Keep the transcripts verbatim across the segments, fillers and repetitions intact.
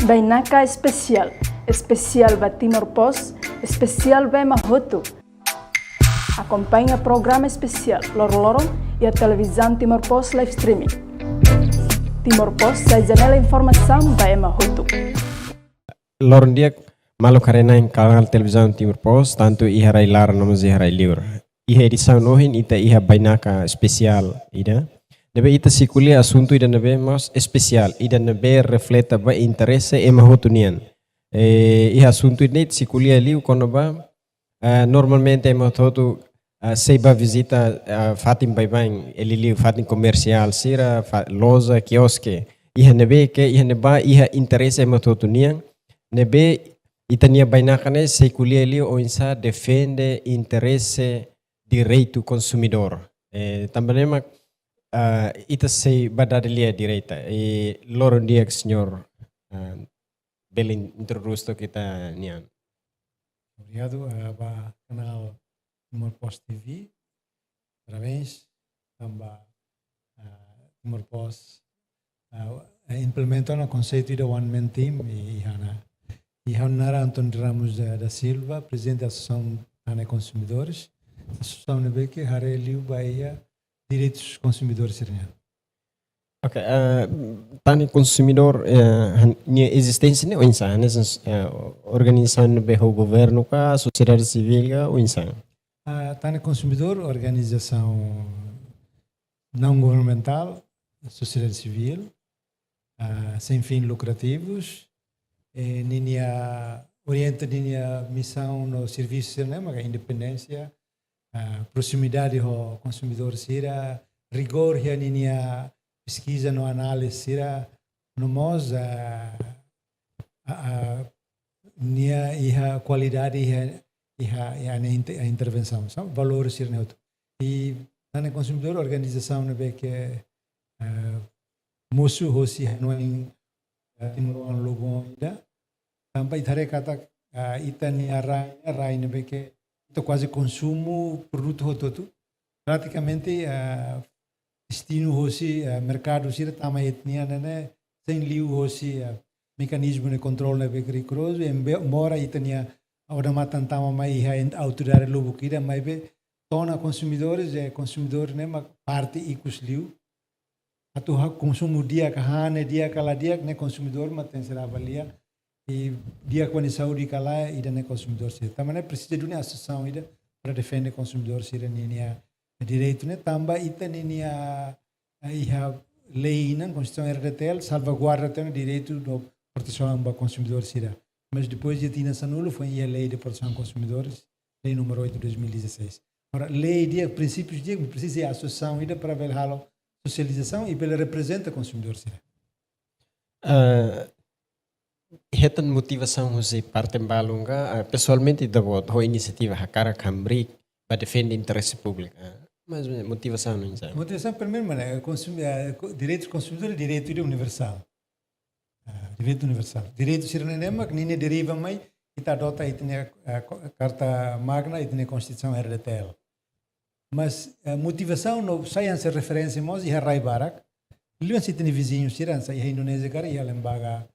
Bainaka espesiál, espesiál ba Timor Post, espesiál ba ema hotu. Akompaña programa espesiál loroloron iha televizaun Timor Post live streaming. Timor Post sai janela informasaun ba ema hotu. Loron di'ak, maluk haree-na'in kanál televizaun Timor Post, tantu iha rai-laran no mós iha rai-liur. Iha edisaun ohin ita iha bainaka espesiál ida. Ne'ebé ita sei ko'alia asuntu ida ne'ebé mós espesiál, ida ne'ebé refleta ba interese ema hotu nian. Eh, iha asuntu ida-ne'e ita sei ko'alia liu kona-ba, eh, normalmente ema hotu, eh, sei bá vizita, eh, fatin baibain, liuliu fatin komersiál sira, fa-, loja, kioske. Iha ne'ebé ke, iha ne'ebá, iha interese ema hotu nian. Ne'ebé ita-nia bainaka ne'e sei ko'alia liu oinsá defende interese direitu konsumidór. Eh, tanba ne'e mak, ah, ita sei bá dada lia direta. Eh, loron di'ak, señór, ah, bele introdús took ita-nian. Obrigadu, eh, ba kanál Timor Post T V. Parabéns tanba, ah, Timor Post, ah, eh, implementa ona konseitu ida one man team i, i hana. I ha'u naran António Ramos da, da Silva, prezidente da Asosiasaun Tane Konsumidores. Asosiasaun ne'ebé ke haree liu ba iha direitus konsumidores sira-nian. Ok, eh, Tane Konsumidór, eh, han-, nia ezisténsia ne'e oinsá, hanesan, eh, organizasaun ne'ebé ho governu ka, sosiedade sivíl ka, oinsá? Ah, Tane Konsumidór, organizasaun não governamental, sosiedade sivíl, ah, sem fins lucrativos, eh, ninia orienta ninia misaun no servisu sira-ne'e maka independénsia, ah, proximidade ho konsumidór sira, rigór iha ninia peskiza no análize sira, no mós, ah, ah, ah, nia iha kualidade iha, iha, iha nia inte-, intervensaun, sabe? Valór sira-ne'e hotu. I Tane Konsumidór organizasaun ne'ebé ke, eh, mosu hosi hanoin, eh, timoroan lubun ida. Tanba ita haree katak, eh, ita-nia rai, rai ne'ebé ke ita kuaze konsumu produtu hotu-hotu. Pratikamente, eh, destinu hosi, eh, merkadu sira tama iha ita-nia ne'e, ne'e sein liu hosi, eh, mekanizmu de kontrolu ne'ebé rigorozu, embora ita-nia odamatan tama mai iha autoridade lubuk ida, maibé to'o ona konsumidores, eh, konsumidór ne'e mak parte ikus liu. Atu halo konsumu di'ak ka, han ne'e di'ak ka la di'ak, ne'e konsumidór mak tenke ser avalia. I di'ak ba nia saúde ka lae, ida-ne'e konsumidór sira. Tanba ne'e presiza duni asosiasaun ida para defende konsumidór sira-ninia direitu ne'e, tanba ita ninia, eh, iha lei inan, Konstituisaun R D T L, salvaguarda tiha ona direitu no protesaun ba konsumidór sira. Mas depois de tinan sanulu foin iha Lei de Proteção a Consumidores, Lei número oito de dois mil e dezasseis. Agora, lei di'ak, prinsípius di'ak, presiza asosiasaun ida para bele halo sosializasaun i bele reprezenta konsumidór sira. Ah, hetan motivasaun husi parte balun ka, ah, pesoalmente ita-boot ho inisiativa hakarak hamriik ba defende interese públiku. Ah, mas motivasaun oinsá? Motivasaun primeiru, mana, konsum-, eh, ko-, direitu konsumidór, direitu ida universál. Ah, direitu universál. Direitu sira-ne'e mak ninia deriva mai, ita adota ita-nia, eh, ko-, Karta Magna, ita-nia Konstituisaun R D T L. Mas, eh, motivasaun no sai hanesan referénsia mós iha rai barak. Liuhusi ita-nia viziñu sira, hanesan iha Indonézia karik, iha lembaga,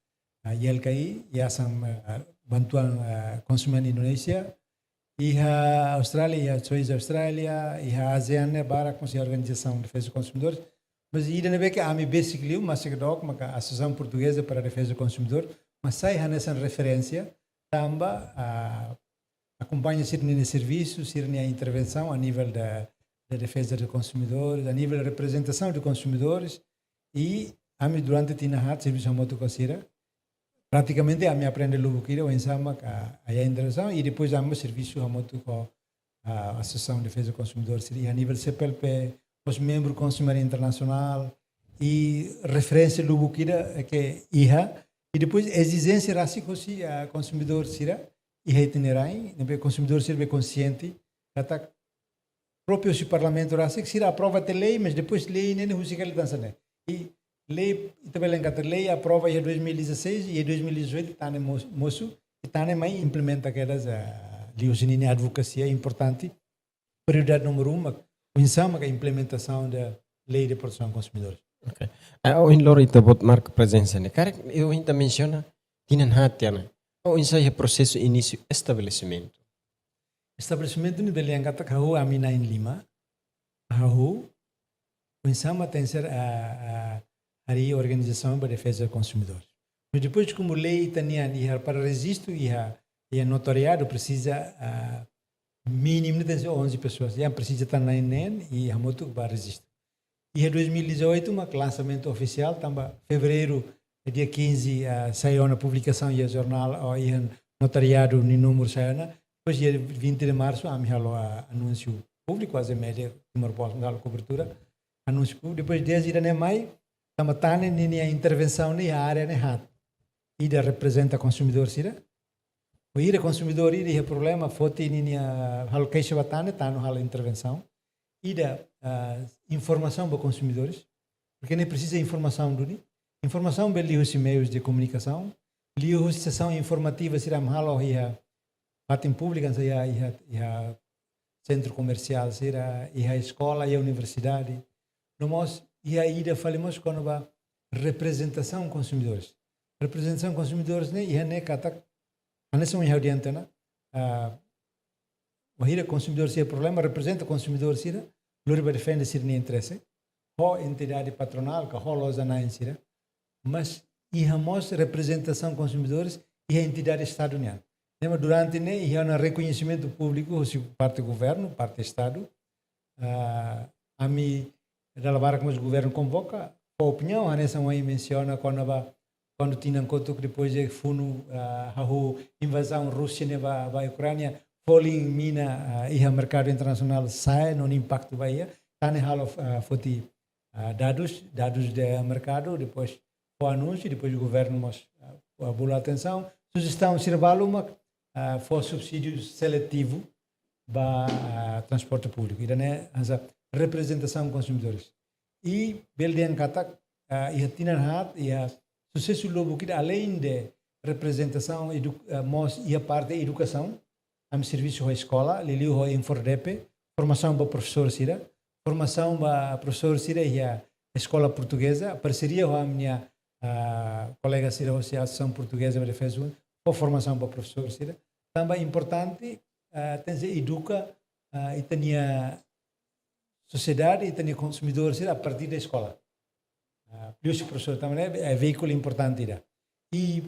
eh, Y L K I, Yayasan, eh, Bantuan, eh, Konsumen Indonesia, iha Austrália, iha Choice Australia, iha ASEAN ne'e barak mós iha organizasaun defeza konsumidores. Mas ida ne'ebé ke ami besik liu, mas ke dok, maka Asosiasaun Portugeza para Defeza Konsumidór, mas sai hanesan referénsia, tanba, ah, akompaña sira-nia servisu, sira-nia intervensaun a nível da, da defeza de konsumidores, a nível de representasaun de konsumidores, i ami durante tinan haat servisu hamutuk ho sira. Pratikamente ami aprende lubuk ida oinsá mak iha intervensaun, i depois ami servisu hamutuk ho, ah, Asosiasaun Defeza Konsumidór sira iha nivel C P L P, mós membru Consumer International, i referénsia lubuk ida ke iha, i depois ezijénsia rasik hosi, ah, konsumidór sira iha ita-nia rai, ne'ebé konsumidór sira bele konsiente katak própriu husi Parlamentu rasik, sira aprova tiha lei, mas depois lei ne'e ne'e husik hela tan hanesan ne'e. I lei, ita bele dehan katak lei aprova iha dois mil e dezasseis, iha dois mil e dezoito Tane mos-, mosu, i Tane mai implementa kedas, ah, liuhusi ninia advokasia importante. Prioridade número um, mak, oinsá mak implementasaun da Lei de Proteção a Consumidores. Ok. Ah, ohin loron ita-boot marka prezensa ne'e. Karik, ohin ita mensiona, tinan haat tiha ona. Oinsá iha prosesu inísiu estabelesimentu? Estabelesimentu ne'e bele dehan katak hahú ami na'in-lima, hahú oinsá mak tenke ser, ah, ah, harii organizasaun ba defeza konsumidór. Mas depois, komu lei ita-nian iha para rejistu iha, iha notariadu presiza, ah, mínimu ne'e tenke ser onze pessoas. Yang presiza tan na'in-neen i hamutuk ba rejistu. Iha dois mil e dezoito mak lansamentu ofisiál, tanba fevereiru, dia quinze, ah, sai ona publikasaun iha jornál, ou iha notariadu nia númeru sai ona. Depois dia vinte de março ami halo, ah, anúnsiu públiku, AZEMEDIA Timor Post halo kobertura. Anúnsiu públiku, depois desde ida-ne'e mai, tanba TANE ninia intervensaun ne'e iha área ne'e haat. Ida reprezenta konsumidór sira. Bainhira konsumidór ida iha problema, foti ninia halo keixa ba TANE, TANE halo intervensaun. Ida, ah, informasaun ba konsumidores, porke ne'e presiza informasaun duni. Informasaun bele liuhusi meius de komunikasaun, liuhusi sesaun informativa sira ami halo iha fatin públiku, hanesan iha, iha, iha sentru komersiál sira, iha eskola, iha universidade. No mós iha ida fali mós kona-ba reprezentasaun konsumidores. Reprezentasaun konsumidores ne'e iha ne'e katak, hanesan ohin ha'u dehan tiha ona, ah, bainhira konsumidór sira problema, reprezenta konsumidór sira, lori ba defende sira-nia interese ho entidade patronál ka ho loja-na'in sira. Mas iha mós reprezentasaun konsumidores iha entidade Estadu nian. Ne'ebé durante ne'e iha ona rekoñesimentu públiku husi parte governu, parte Estadu. Ah, ami dala barak mós governu konvoka, fó opiniaun, hanesan ohin mensiona kona-ba kuandu tinan kotuk depois de funu, ah, hahú invazaun Rúsia ne'e ba, ba Ukránia, folin mina, ah, iha merkadu internasionál sa'e, no nia impaktu ba iha. TANE halo, ah, foti, ah, dadus, dadus de merkadu, depois fó anúnsiu, depois governu mós, ah, bolu atensaun. Sujestaun sira balu mak, ah, fó subsídiu seletivu ba, ah, transporte públiku. Ida-ne'e hanesan reprezentasaun konsumidores. I bele dehan katak, ah, iha tinan haat, iha susesu lubuk ida aleinde reprezentasaun edu-, ah, mós iha parte edukasaun, ami servisu ho eskola, liuliu ho INFORDEPE, formasaun ba profesór sira, formasaun ba profesór sira iha eskola portugeza, parseria ho ami-nia, ah, kolega sira hosi Asosiasaun Portugeza ba Defeza, fó formasaun ba profesór sira. Tanba importante, ah, tenke eduka, ah, ita-nia sosiedade, ita-nia konsumidór sira a partir da eskola. Ah, liuhusi profesór tanba ne'e, eh, veíkulu importante ida. I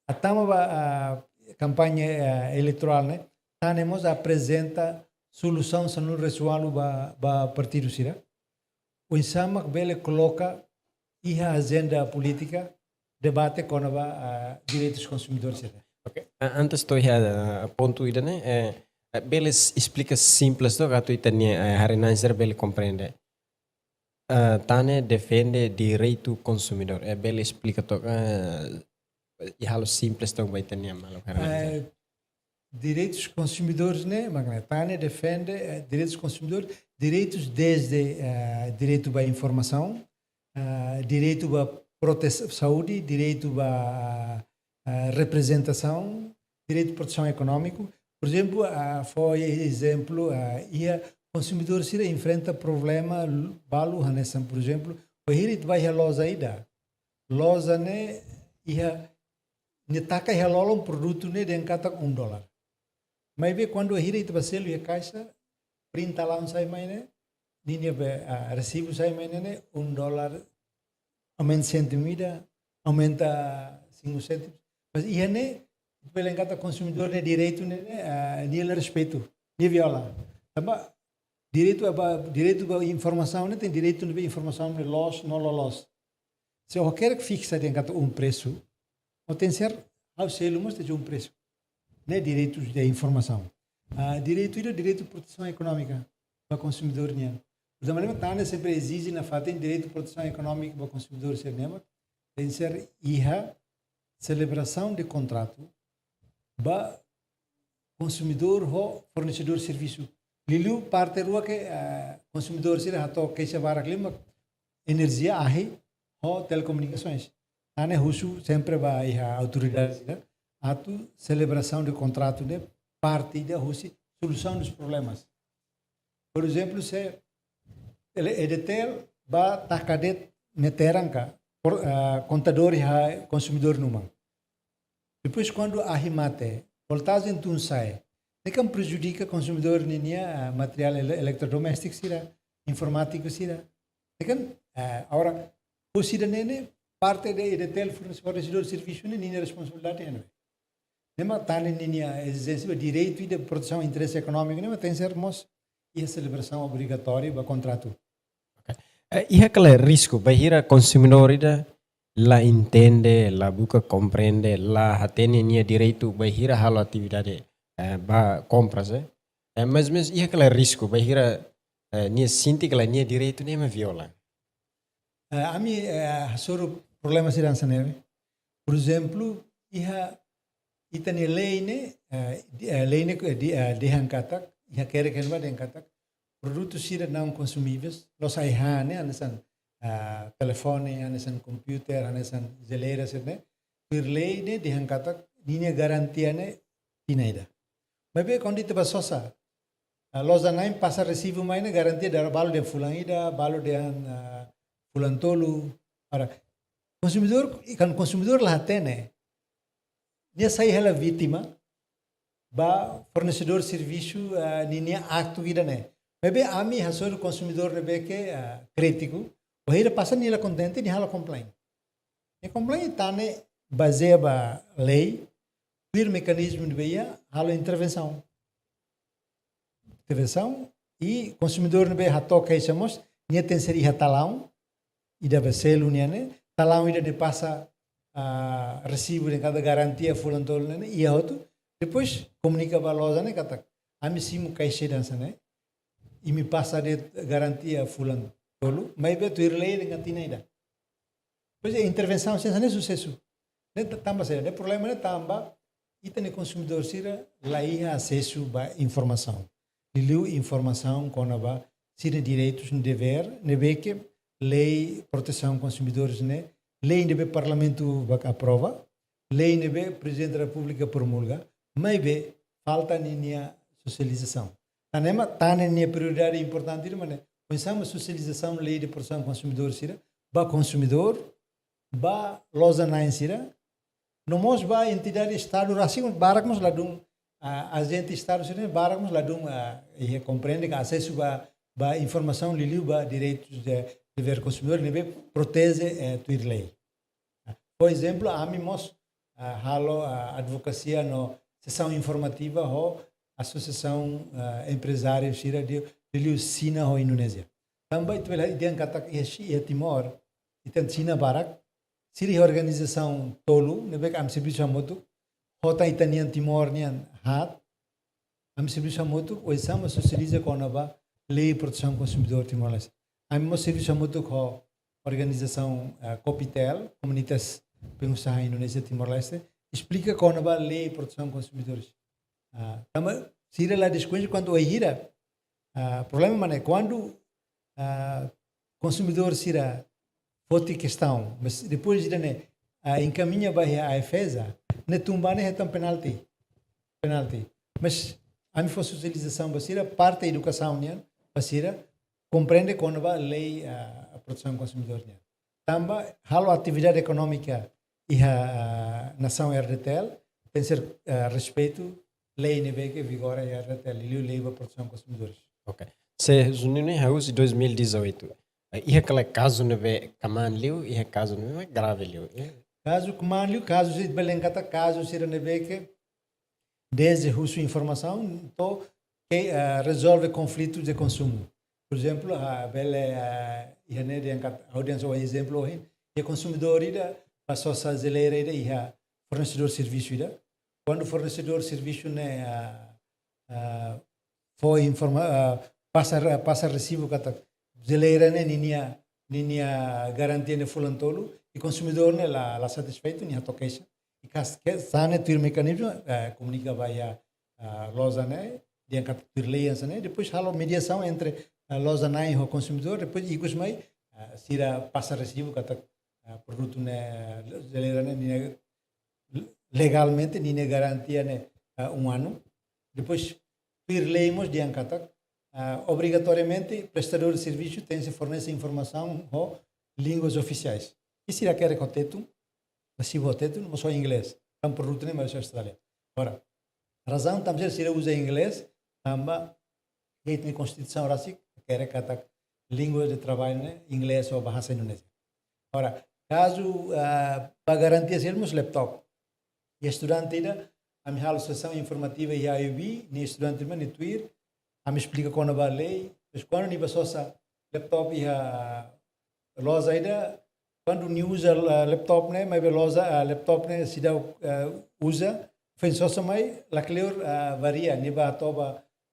atu tama ba, ah, kampaña, eh, eleitorál ne'e, TANE mós aprezenta solusaun sanulu-resin-ualu ba, ba partidu sira. Oinsá mak bele koloka iha ajenda polítika debate kona-ba, ah, direitus konsumidores sira. Ok, ah, antes to'o iha, ah, pontu ida-ne'e, eh, eh, bele es-, esplika simples to'ok atu ita-nia, eh, haree-na'in sira bele komprende. Ah, TANE defende direitu konsumidór. Eh, bele esplika to'ok, eh, i halo simples to'ok ba ita-nia maluk haree-na'in sira. Eh, direitus konsumidores ne'e, mak ne'e, TANE defende, eh, direitus konsumidores, direitus desde, eh, direitu ba informasaun, eh, direitu ba prote-, saúde, direitu ba, eh, reprezentasaun, direitu protesaun ekonómiku. Por ezemplu, ah, fó ezemplu, ah, iha konsumidór sira enfrenta problema l-, balu hanesan, por ezemplu, bainhira ita bá iha loja ida. Loja ne'e iha, nia taka iha lolon produtu ne'e dehan katak um dólar. Maibé kuandu bainhira ita bá selu iha kaixa, printa laun sai mai ne'e, ninia be, ah, resibu sai mai ne'e, ne'e, um dólar, aumenta séntimu ida, aumenta cinco cêntimos. Mas iha ne'e, bele dehan katak konsumidór nia direitu ne'e, ne'e, ah, nia la respeitu, nia viola. Tanba direitu ba, direitu ba informasaun ne'e, tenke direitu ba informasaun ne'e loos no loloos. Se ó hakerek fiksa dehan katak um presu, ó tenke ser, ha'u selu mós tenke um presu. Ne'e direitu de informasaun. Ah, direitu ida, direitu protesaun ekonómika ba konsumidór nian. Portantu, maneira TANE sempre ezije nafatin direitu protesaun ekonómika ba konsumidór sira-ne'e mak tenke ser iha selebrasaun de kontratu ba konsumidór ho fornesedór servisu. Liuliu parte rua ke, eh, konsumidór sira hato'o keixa barak liu mak enerjia, ahi ho telekomunikasoens. TANE husu sempre ba iha autoridade sira atu selebrasaun de kontratu ne'e parte ida husi solusaun dos problemas. Por ezemplu, se ele-, EDTL bá taka de'it meteran ka, por, ah, kontadór iha konsumidór nia uma. Depois, kuandu ahi mate, voltajen tun sa'e, ne'e kan prejudika konsumidór ninia, ah, materiál ele-, eletrodoméstiku sira, informátiku sira. Ne'e kan, ah, agora, husi ida-ne'e ne'e, parte de, de tel fornese-, fornesedór servisu ne'e, ninia responsabilidade ne'e. Ne'e mak tan ne'e ninia ezijénsia ba direitu ida protesaun interese ekonómiku ne'e mak tenke ser mós iha selebrasaun obrigatóriu ba kontratu. Ok. Eh, iha kala risku, bainhira konsumidór ida la entende, la buka komprende, la hatene nia direitu, bainhira halo atividade, eh, ba kompras, eh. Eh, mas, mas iha kala risku, bainhira, eh, nia sente katak nia direitu ne'e mak viola. Eh, ami, eh, hasoru problema sira hanesan ne'e. Por ezemplu, iha ita-nia lei ne'e, eh, di-, eh, lei ne'e, eh, di-, eh, dehan katak, iha kere ken ba dehan katak, produtu sira não consumíveis, la'ós ai-han ne'e, hanesan, ah, telefone, hanesan komputer, hanesan jeleira sira-ne'e, tuir lei ne'e dehan katak, ninia garantia ne'e tinan ida. Maibé kuandu ita bá sosa, ah, loja na'in pasa resibu mai ne'e garantia dala balu dehan fulan ida, balu dehan, ah, fulan tolu. Ora, konsumidór, i kuandu konsumidór la hatene, nia sai hela vítima ba fornesedór servisu, ah, ninia aktu ida-ne'e. Maibé ami hasoru konsumidór ne'ebé ke, ah, krítiku, bainhira pasa nia la kontente, nia halo complain. Nia complain tan ne'e bazeia ba lei, tuir mekanizmu ne'ebé iha, halo intervensaun. Intervensaun, i konsumidór ne'ebé hato'o keixa mós, nia tenke ser iha talaun, ida be selu nian ne'e, talaun ida-ne'e pasa, ah, resibu dehan katak garantia fulan tolu ne'e, iha hotu, depois komunika ba loja ne'e katak, ami simu keixa hanesan ne'e, imi pasa de'it garantia fulan tolu, maibé tuir lei dehan tinan ida. Depois intervensaun hanesan ne'e susesu. Ne'e ta-, tanba saida, ne'e problema ne'e tanba, ita-nia konsumidór sira la iha asesu ba informasaun. Liuliu informasaun kona-ba sira-nia direitus no devér, ne'ebé ke lei protesaun konsumidores ne'e, lei ne'ebé Parlamentu bá aprova, lei ne'ebé Prezidente da Repúblika promulga, maibé falta ninia sosializasaun. Tan ne'e mak, tan ne'e nia prioridade importante ida mak ne'e, oinsá mak sosializasaun lei de protesaun konsumidór sira, ba konsumidór, ba loja na'in sira, no mós ba entidade Estadu rasik, barak mós ladún, ah, ajente Estadu sira barak mós ladún, ah, iha komprende ka asesu ba, ba informasaun liuliu ba direitus de, devér konsumidór ne'ebé proteje, eh, tuir lei. Por ezemplu, ami mós, ah, halo, ah, advokasia no sesaun informativa ho asosiasaun, ah, emprezáriu sira de, liuliu Xina ho Indonézia. Tanba ita bele dehan katak iha Xi-, iha Timor, ita-nia Xina barak, sira iha organizasaun tolu, ne'ebé ke ami servisu hamutuk, ho tan ita-nian Timor nian haat, ami servisu hamutuk, oinsá mak sosializa kona-ba lei protesaun konsumidór Timor-Leste. Ami mós servisu hamutuk ho organizasaun, ah, Kopitel, Komunitas Pengusaha Indonesia Timor-Leste, esplika kona-ba lei protesaun konsumidores. Ah, tanba sira la deskoñese kuandu wainhira, ah, problema mak ne'e kuandu, ah, konsumidór sira foti kestaun, mas depois ida-ne'e, ah, enkamiña ba iha AIFAESA, ne'e tun ba ne'e hetan penalti. Penalti. Mas ami fó sosializasaun ba sira, parte edukasaun nian, ba sira komprende kona-ba lei, ah, protesaun konsumidór nian. Tanba halo atividade ekonómika iha, ah, nasaun R D T L, tenke ser, ah, respeitu lei ne'ebé ke vigora iha R D T L, liuliu lei ba protesaun konsumidores. Ok. Se Juninho ne'e hahú husi dois mil e dezoito. Eh, iha kala kazu ne'ebé kmaan liu, iha kazu ne'ebé grave liu. Eh. Kazu kmaan liu, kazu sira bele dehan katak kazu sira ne'ebé ke dezde husu informasaun, to'o ke, eh, rezolve konflitu de konsumu. Por ezemplu, ah, bele, ah, iha ne'e dehan katak, audiénsia, ezemplu, hein, iha konsumidór ida, bá sosa jeleira ida, iha fornesedór servisu ida. Kuandu fornesedór servisu ne'e, ah, ah, fó informa-, ah, pasa, pasa resibu katak jeleira ne'e ninia, ninia garantia ne'e fulan tolu, i konsumidór ne'e la, la satisfeitu, nia hato'o keixa. I kas-, ke-, hanesan ne'e tuir mekanizmu, eh, komunika ba iha, ah, loja ne'e, dehan katak tuir lei hanesan ne'e, depois halo mediasaun entre, ah, loja na'in ho konsumidór, depois ikus mai, ah, sira pasa resibu katak, ah, produtu ne'e, jeleira ne'e, ninia, legalmente, ninia garantia ne'e, ah, um ano. Depois, tuir lei mós dehan katak, ah, obrigatoriamente, prestadór de servisu tenke fornese informasaun ho línguas ofisiais. I sira hakerek ho Tetun, resibu ho Tetun, mós ho inglés. Entaun produtu ne'e mai husi Austrália. Agora, razaun tanba sira uza inglés, tanba iha ita-nia konstituisaun rasik hakerek katak língua de traballu ne'e inglés ou bahasa Indonézia. Agora, kazu, ah, ba garantia sira mós laptop. Iha estudante ida, ami halo sesaun informativa iha I U B, nia estudante mak nia tuir, ami esplika kona-ba lei, depois kuandu nia bá sosa laptop iha loja ida, kuandu nia uza, ah, laptop ne'e, maibé loja, ah, laptop ne'e seidauk, ah, uza, foin sosa mai, lakleur, ah, varia, nia bá to'o ba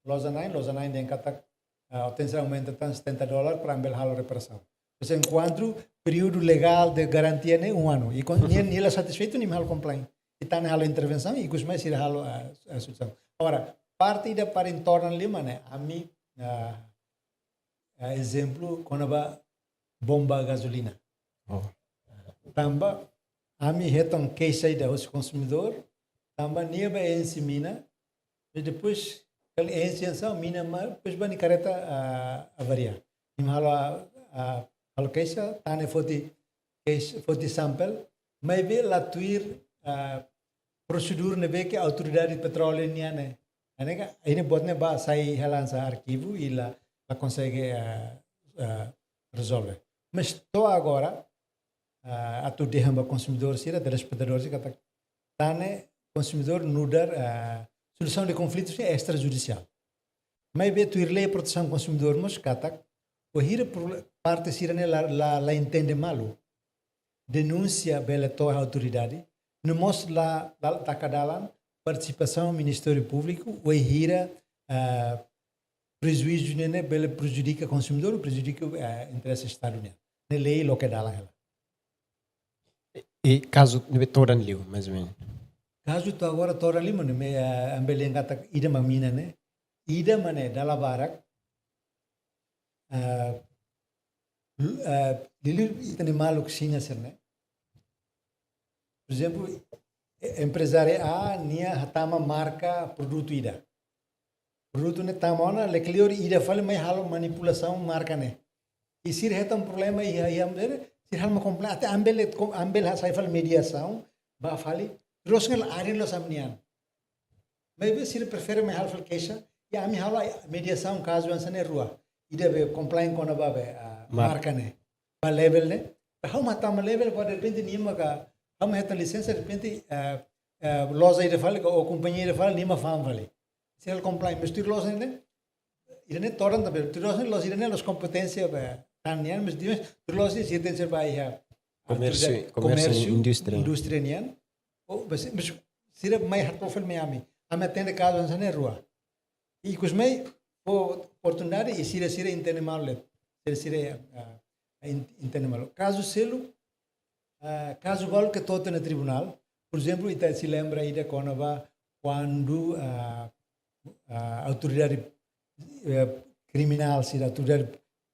loja na'in, loja na'in dehan katak, ah, ó tenke aumenta tan setenta dólar para ami bele halo reparasaun. Pois enkuantu períodu legál de garantia ne'e um ano. I kuandu nia, nia la satisfeitu, nia halo complain. I ita-nia halo intervensaun, i ikus mai sira halo, ah, ah, solusaun. Agora, parte ida para entorna lima ne'e, ami, ah, ah, ezemplu, kona-ba bomba gazolina. Oh. Tanba, ami hetan keixa ida husi konsumidór, tanba nia bá enxe mina, i depois, kala enxe hanesan mina, mas depois bá nia karreta, ah, avaria. Nia halo, ah, halo keixa, tan ne'e foti keixa, foti sample, maibé la tuir, ah, prosedur ne'ebé ke autoridade petróleu nian ne'e. Ne'e ka, ne'e buat ne'e bá sai hela hanesan arkivu i la, la konsege, ah, ah, rezolve. Mas to'o agora, ah, atu dehan ba konsumidór sira, telespetadór sira, katak tan ne'e konsumidór nu'udar, ah, solusaun de konflitus ne'e extrajudicial. Maibé tuir lei protesaun konsumidór mós katak, wainhira proble-, parte sira-ne'e la, la, la entende malu, denúnsia bele to'o autoridade, no mós la, la taka dalan partisipasaun Ministériu Públiku, wainhira, ah, prejuízu ne'e, ne'e bele prejudika konsumidór, prejudika, ah, interese Estadu nian. Ne'e lei loke dalan hela. I kazu ne'ebé todan liu, mais ou menos? Kazu to'o agora todan lima ne'e, ami, ah, ami bele dehan katak ida mak mina ne'e. Ida mak ne'e dala barak, ah, lu-, ah, liuliu ita-nia maluk Xina sira-ne'e. Por ezemplu, e-, emprezáriu A, nia hatama marka produtu ida. Produtu ne'e tama ona, lakleur ida fali mai halo manipulasaun marka ne'e. I sira hetan problema iha, iha, sira halo mak complain, até ami bele, ami bele hasai fali mediasaun, bá fali, terus ngal arin loos ami-nian. Maibé sira prefere mai halo fali keixa, i ami halo mediasaun kazu hanesan ne'e rua. Ida be complain kona-ba be, ah, mar-, marka ne'e. Ba label ne'e. Ba ha'u mak hatama label, ba derrepente nia maka, ha'u mak hetan lisensa, derrepente, ah, ah, loja ida fali, ou kompañia ida fali, nia mak fa'an fali. Sira complain, mas tuir loja ne'e, ida-ne'e todan tanba, tuir loja ne'e, loja ida-ne'e, loja kompeténsia ba tan nian, mas depois, tuir loja ne'e, sira tenke ser ba iha, ah, komérsiu, tuir komérsiu, komérsiu, indústria. Indústria nian. Ou, mas, mas, sira mai hato'o fali mai ami. Ami atende kazu hanesan ne'e rua. I ikus mai, fó oportunidade, i sira, sira entende malu. Sira, sira, ah, en-, entende malu. Kazu seluk, ah, kazu balu ke to'o tiha ona tribunál. Por ezemplu, ita sei lembra ida kona-ba kuandu, ah, ah, autoridade, eh, kriminál sira, autoridade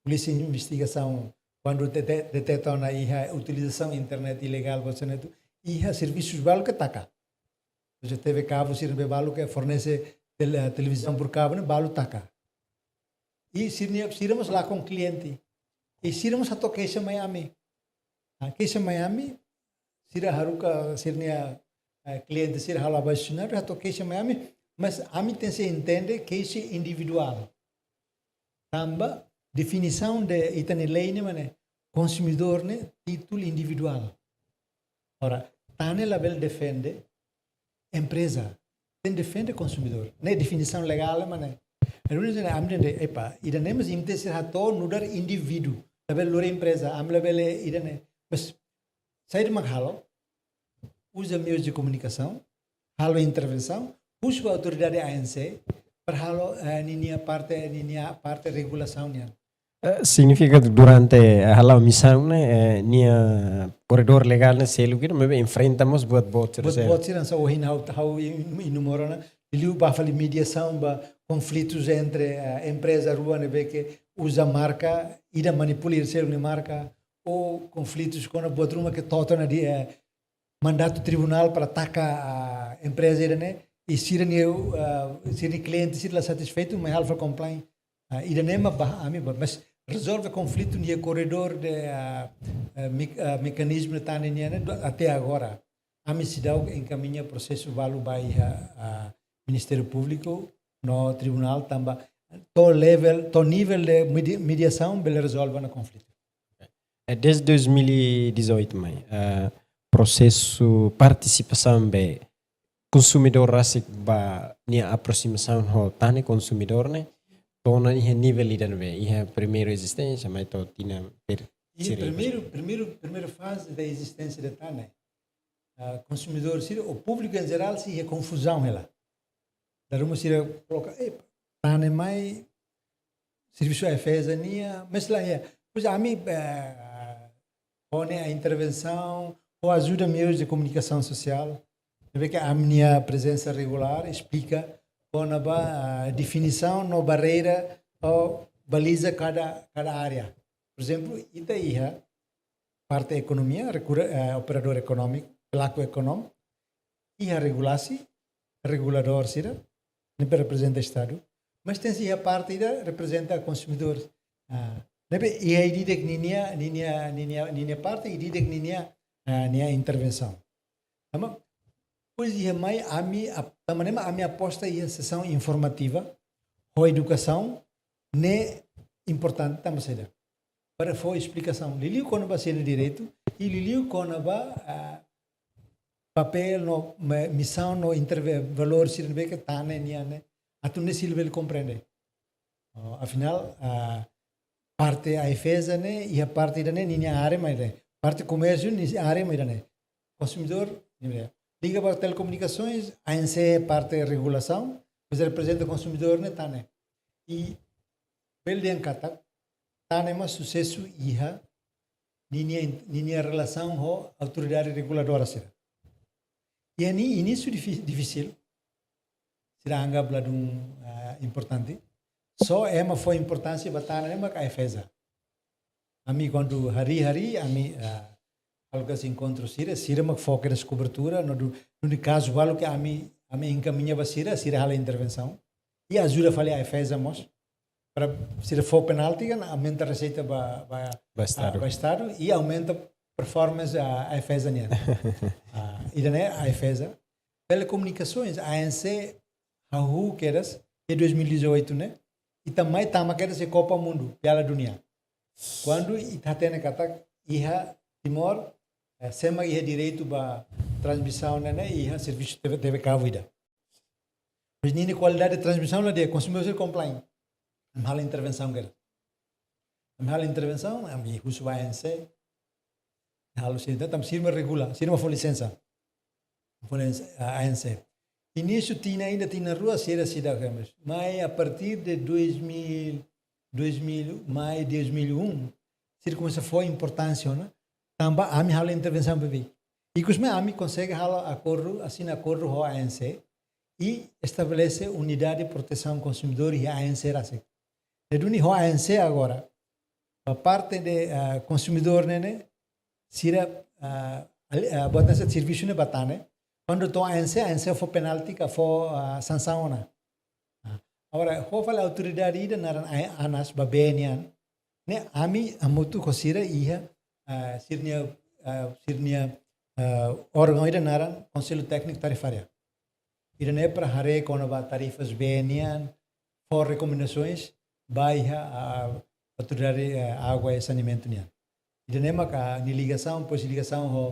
polísia investigasaun, kuandu dete-, deteta ona iha utilizasaun internet ilegál, buat sira-ne'e atu, iha servisus balu ke taka. Ou seja, T V kabu sira ne'ebé balu ke fornese tel-, televizaun por kabu ne'e balu taka. I sira-nia, sira mós lakon kliente. I sira mós hato'o keixa mai ami. Ah, keixa mai ami, sira haruka sira-nia, eh, kliente sira halo abaixo-assinadu, hato'o keixa mai ami, mas ami tenke entende keixa individuál. Tanba definisaun de ita-nia lei ne'e mak ne'e, konsumidór ne'e títulu individuál. Ora, tan ne'e labele defende empreza, tenke defende konsumidór. Ne'e definisaun legál mak ne'e. Entaun ami dehan, epa, ida-ne'e mós imi tenke hato'o nu'udar indivíduu. Labele lori empreza, ami labele ida-ne'e. Mas saida mak halo? Uza meius de komunikasaun, halo intervensaun, husu autoridade A N C, para halo, eh, ninia parte, ninia parte regulasaun nian. Eh, signifika durante, eh, hala'o misaun ne'e, eh, nia korredór legál ne'e seluk ida, maibé enfrenta mós buat boot sira. Buat boot sira hanesan ohin ha'u, ha'u in-, enumera ona, liu ba fali mediasaun ba konflitus entre, eh, empreza rua ne'ebé ke uza marka, ida manipula ida seluk nia marka, ou konflitus kona-ba buat ruma ke to'o tiha ona di, eh, mandatu tribunál para taka, ah, empreza ida-ne'e, i sira-nia, ah, sira-nia kliente sira la satisfeitu, mai halo fali complain. Ah, ida-ne'e mak ba ami ba, mas rezolve konflitu nia korredór de, ah, ah, mik-, ah, mekanizmu tan ne'e nian ne'e do-, até agora. ami seidauk enkamiña prosesu balu ba iha, ah, Ministériu Públiku no tribunál tanba to'o level, to'o nivel de medi-, mediasaun bele rezolve ona konflitu. Eh, desde dois mil e dezoito mai, eh, prosesu partisipasaun ba konsumidór rasik ba nia aproximasaun ho Tane konsumidór ne'e, to'o ona iha nivel ida ne'ebé, iha primeiru ezisténsia, mai to'o tinan per-, Iha sira primeiru, primeiru, primeira faze da existência de Tane, ah, konsumidór sira, o públiku em geral, sei iha konfuzaun hela. Dala ruma sira koloka, "Eh, Tane mai, servisu AIFAESA nian, mas la iha." Pois ami, eh, ho nia intervensaun, ho ajuda meius de komunikasaun sosiál, ne'ebé ke ami-nia prezensa regulár, esplika kona-ba, ah, definisaun no barreira ou baliza kada, kada área. Por ezemplu, ita iha parte ekonomia, rekura-, eh, operadór ekonómiku, pelaku ekonómiku, iha regulasi, reguladór sira, ne'ebé reprezenta Estadu, mas tenke iha parte ida reprezenta konsumidór. Ah, ne'ebé iha ida-idak ninia, ninia, ninia, ninia parte, ida-idak ninia, ah, nia intervensaun. Tanba, pois iha mai ami ap-, tanba ne'e mak ami aposta iha sesaun informativa, ho edukasaun, ne'e importante tanba saida? Para fó esplikasaun. Liuliu kona-ba sira-nia direitu, i liuliu kona-ba, ah, papél no me-, misaun no interve-, valór sira ne'ebé ke Tane nian ne'e, atu nune'e sira bele komprende. Oh, afinál, ah, parte AIFAESA ne'e, iha parte ida-ne'e, ninia área mak ida-ne'e. Parte komérsiu, ninia área mak ida-ne'e. Konsumidór, ninia área. Liga ba telekomunikasoens, ANC parte regulasaun, mas reprezenta konsumidór ne'e Tane. I bele dehan katak, Tane mak susesu iha ninia, ninia relasaun ho autoridade reguladora sira. Iha-ne'e inísiu difi-, difisil. Sira anggap ladún, ah, importante. Só ema fó importánsia ba Tane ne'e mak AIFAESA. Ami kuandu harii-harii, ami, ah, halo kedas enkontru sira, sira mak fó kedas kobertura, no du-, duni kazu balu ke ami, ami enkamiña ba sira, sira halo intervensaun. I ajuda fali AIFAESA mós. Para sira fó penalti kan aumenta reseita ba, ba, Ba Estadu. Ah, ba Estadu i aumenta performance, ah, AIFAESA nian. Ah, ida-ne'e AIFAESA. Telekomunikasoens, ANC, hahú kedas, iha dois mil e dezoito ne'e, ita mai tama kedas iha Copa Mundo, Piala Dunia. Kuandu ita hatene katak iha Timor, eh, sé mak iha direitu ba transmisaun ne'e, ne'e iha servisu TV, TV kavu ida. Mas ninia kualidade transmisaun la di'ak, konsumidór sira komplain. Ami halo intervensaun kedas. Ami halo intervensaun, ami husu ba ANC. Halo sira, tanba sira mak regula, sira mak fó lisensa. Fó lisensa, ah, ANC. Inísiu tinan ida, tinan rua, sira seidauk, mas mai a partir de dois mil, dois mil, mai dois mil e um, sira komesa fó importánsia ona, tanba ami halo intervensaun ba beik. Ikus mai ami konsege halo akordu, asina akordu ho ANC, i estabelese unidade de protesaun konsumidór iha ANC rasik. Ne'e duni ho ANC agora, ba parte de, ah, konsumidór ne'e, ne'e, sira, ah, ali-, ah, buat hanesan servisu ne'e ba Tane. Kuandu to'o ANC, ANC fó penalti ka fó, ah, sansaun ona. Ah, agora, ho fali autoridade ida naran A-, ANAS ba bee nian. Ne'e ami hamutuk ho sira iha, ah, sira-nia, ah, sira-nia, ah, órgaun ida naran Konsellu Tékniku Tarifária. Ida-ne'e para haree kona-ba tarifas bee nian, fó rekomendasoens ba iha, ah, autoridade, eh, água i saneamentu nian. Ida-ne'e maka nia ligasaun, depois ligasaun ho,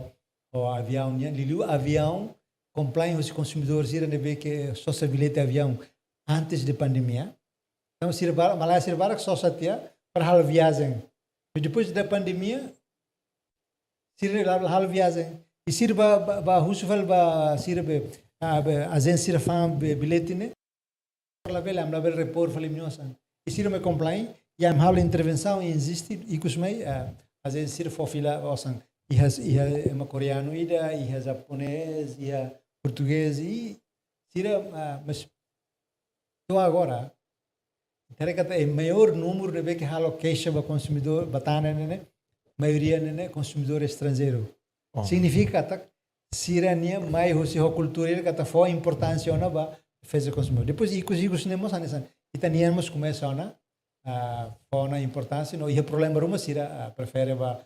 ho aviaun nian, liuliu aviaun, komplain husi konsumidór sira ne'ebé ke sosa bilhete aviaun antes de pandemia. Entaun, sira barak, malae sira barak sosa tiha para halo viajen. I depois da pandemia, sira la, la halo viajen. I sira bá, bá, bá husu fali ba sira be, ah, be, ajénsia sira fa'an be, bilhete ne'e. Labele, ami labele repor fali imi-nia osan. I sira mai komplain, i ami halo intervensaun, i insisti, ikus mai, ah, ajénsia sira fó fila osan. Iha, iha ema koreanu ida, iha japonés, iha portugés, i sira, ah, mas to'o agora, ita haree katak maiór númeru ne'ebé ke halo keixa ba konsumidór, ba Tane ne'e, ne'e, maioria ne'e, ne'e, konsumidór estranjeiru. Oh. Signifika katak sira-nia mai husi ho kultura ida katak fó importánsia ona ba defeza konsumidór. Depois, ikus, ikus ne'e mós hanesan, ita-nian mós komesa ona, ah, fó ona importánsia, no iha problema ruma sira, ah, prefere ba,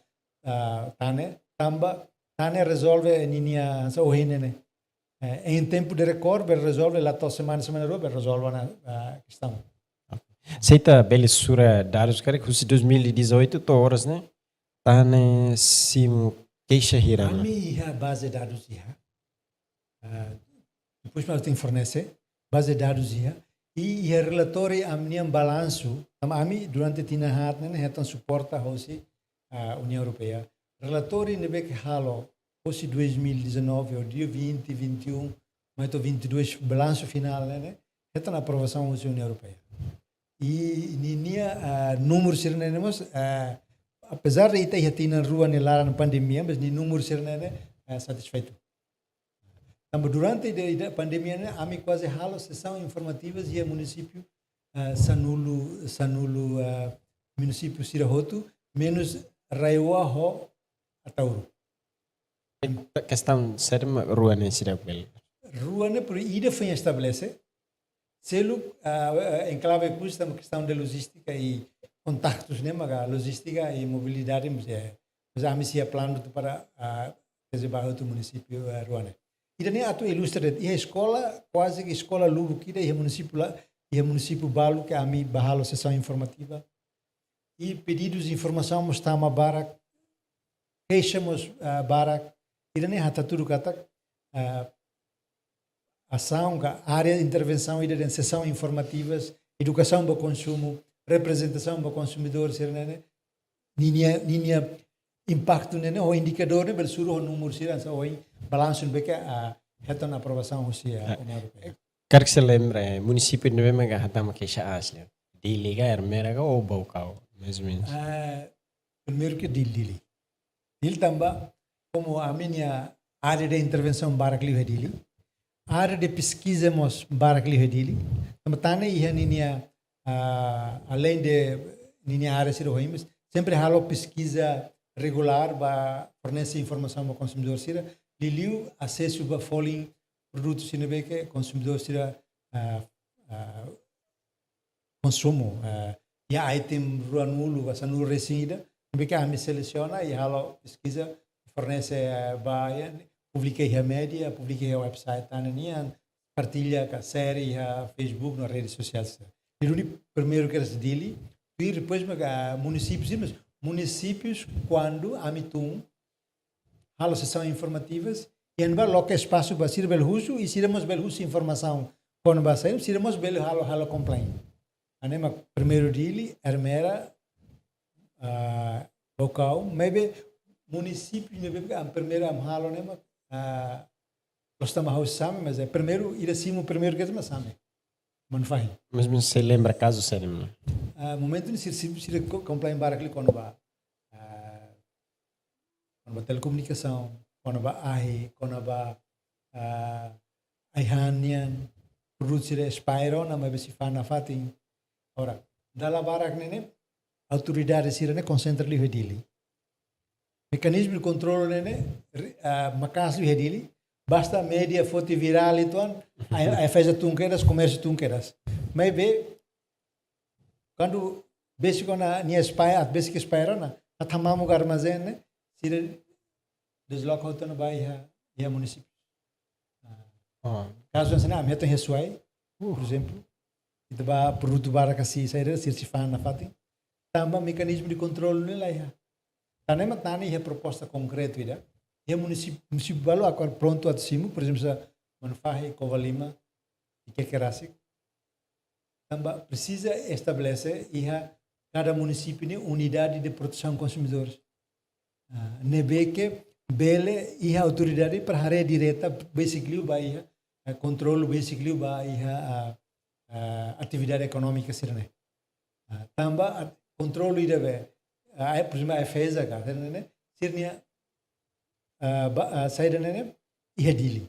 ah, Tane, tanba Tan ne'e rezolve ninia sa ohin ne'e. Eh, em tempo de recorde, bele rezolve la to'o semana, semana rua, bele rezolve ona, ah, kestaun. Sei ita bele sura dadus karik husi dois mil e dezoito to'o oras ne'e, tan ne'e simu keixa hira ona? Ami iha baze dadus iha. Ah, depois mak ita fornese, baze dadus iha. I iha relatóriu ami-nian balansu, tanba ami durante tinan haat ne'e hetan suporta hosi, ah, Uniaun Europeia. Relatóriu ne'ebé ke halo hosi dois mil e dezanove, ou dia vinte, vinte e um, mai to'o vinte e dois, balansu finál ne'e, ne'e hetan aprovasaun hosi Uniaun Europeia. I ninia, ah, númeru sira ne'e, ne'e mós, ah, apezar de ita iha tinan rua ne'e laran pandemia, mas nia númeru sira ne'e, ne'e, ah, satisfeitu. Tanba durante ida, ida pandemia ne'e, ami kuaze halo sesaun informativas iha munisípiu, ah, sanulu, sanulu, ah, munisípiu sira hotu, menus RAEOA ho Ataúro. Kestaun saida mak rua ne'e sira bele? Rua ne'e, por ida foin estabelese. Seluk, ah, ah, enklave Oekusi tanba kestaun de lojístika i kontaktus ne'e maka lojístika i mobilidade, mas, eh, mas ami sei iha planu atu para, ah, faze ba outro munisípiu, eh, rua ne'e. Ida-ne'e atu ilustra de'it, iha eskola, kuaze ke eskola lubuk ida iha munisípiu la, iha munisípiu balu ke ami bá halo sesaun informativa. I pedidus informasaun mós tama barak, keixa mós, ah, barak. Ida-ne'e hatatudu katak, ah, asaun ka área intervensaun ida dehan sesaun informativas, edukasaun ba konsumu, reprezentasaun ba konsumidór sira ne'e, ne'e, ninia, ninia impaktu ne'e, ne'e, ho indikadór ne'e, bele suru ho númeru sira, sa ohin balansu ne'ebé ke, ah, hetan aprovasaun hosi, ah, Ah. Uniaun Europeia. Karik sei lembra, eh, munisípiu ne'ebé mak hatama keixa aas, ya? Dili ka, Ermera ka, ou Baucau, mais ou menos? Ah, primeiru ke Dili, Dili. Dili tanba, komu ami-nia área de intervensaun barak liu iha Dili, área de peskiza mós barak liu iha Dili. Tanba tan ne'e iha ninia, ah, além de ninia área sira ohin, mas sempre halo peskiza regulár ba fornese informasaun ba konsumidór sira, liuliu asesu ba folin produtu sira ne'ebé ke konsumidór sira, ah, ah, konsumu, eh, iha item ruanulu ka sanulu resin ida, ne'ebé ke ami selesiona i halo peskiza, fornese, eh, ba, iha, publika iha média, publika iha website tan ne'e nian, partilla ka share iha Facebook no rede sosiál sira. Ne'e duni primeiru kedas Dili, i depois maka munisípius, mas munisípius kuandu ami tun halo sesaun informativas, i entaun loke espasu ba sira bele husu, i sira mós bele husu informasaun kona-ba saida, sira mós bele halo, halo complain. Hanesan mak primeiru Dili, Ermera, ah, Baucau, maibé munisípiu ne'ebé ami primeiru ami halo ne'e mak, ah, gosta mak ha'u Same, mas é primeiru, ida simu primeiru kedas mak Same. Manufahi. Mas, mas sei lembra kazu saida mak? Ah, momentu ne'e sira, sira, sira ko-, complain barak liu kona-ba, ah, kona-ba telekomunikasaun, kona-ba ahi, kona-ba, ah, ai-han nian, produtu sira expire ona, maibé sei fa'an nafatin. Agora, dala barak ne'e ne'e, autoridade sira ne'e konsentra liu iha Dili. Mekanizmu de kontrolu ne'e ne'e, ri-, ah, maka'as liu iha Dili, basta média foti virál uitoan, ai, ai-feza tun kedas, komérsiu tun kedas. Maibé, kuandu besik ona nia expire, atu besik expire ona, atu hamamuk armazén ne'e, sira desloka hotu ona ba iha, iha munisípiu. Ah. Oh. Kazu hanesan ne'e, ami hetan iha Suai, Uh. por ezemplu, ita-boot produtu barak ka sei saida, sira sei fa'an nafatin. Tanba mekanizmu de kontrolu ne'e la iha. Tan ne'e mak tan ne'e iha proposta konkretu ida. Iha munisípiu, munisípiu balu agora prontu atu simu, por ezemplu, hanesan Manufahi, Covalima, i Quequer rasik. Tanba presiza estabelese iha kada munisípiu ne'e unidade de protesaun konsumidores. Ah, ne'ebé ke bele iha autoridade para haree direta besik liu ba iha, eh, kontrolu besik liu ba iha, ah, ah, atividade ekonómika sira ne'e. Ah, tanba at-, kontrolu ida be, ah, ai-, por ezemplu, ai-feza ka, sira ne'e, sira-nia, ah, ba, ah, saida ne'e, iha Dili.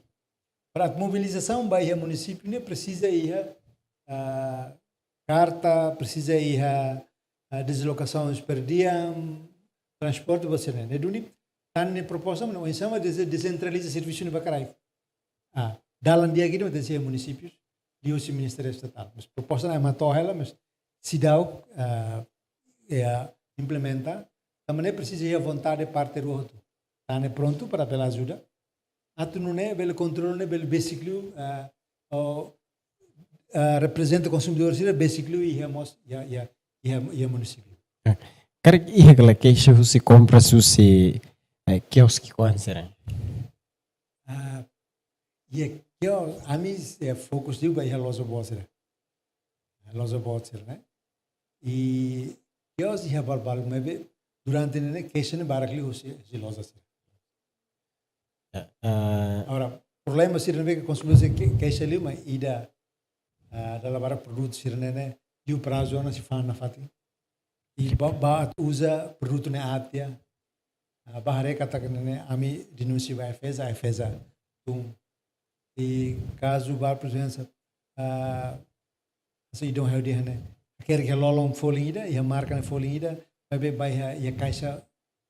Para atu mobilizasaun ba iha munisípiu ne'e presiza iha, ah, karta, presiza iha, ah, deslokasaun per diem, transporte, buat sira ne'e. Ne'e duni, tan ne'e proposta, mas oinsá mak dese-, desentraliza servisu ne'e ba kraik. Ah, dalan di'ak ida mak tenke iha munisípius, liuhusi Ministériu Estatál. Mas proposta ne'e ami hato'o hela, mas seidauk, ah, eh, implementa, tanba ne'e presiza iha vontade parte rua hotu. tane prontu para bele ajuda. Atu nune'e bele kontrola ne'e bele besik liu, ah, o, ah, reprezenta konsumidór sira besik liu iha mós, iha, iha, iha, iha munisípiu. Eh, karik iha kala keixa husi kompras husi, eh, kioski kuan sira? Ah, iha kios, ami, eh, fokus liu ba iha loja boot sira. Loja boot sira ne'e. I kios iha balbal maibé durante ne'e keixa ne'e barak liu husi, husi loja sira. Ya, eh, agora, problema sira ne'ebé ke konsumidór sira ke-, keixa liu, mak ida, ah, dala barak produtu sira ne'e, ne'e liu prazu ona sei fa'an nafatin. I ba, ba atu uza produtu ne'e aat tiha. Ah, ba haree katak ne'e, ne'e ami denunsia ba AIFAESA, AIFAESA tun. I kazu ba prezensa, ah, se idon hel di hene. Hakerek iha lolon folin ida, iha marka ne'e folin ida, maibé ba iha, iha kaixa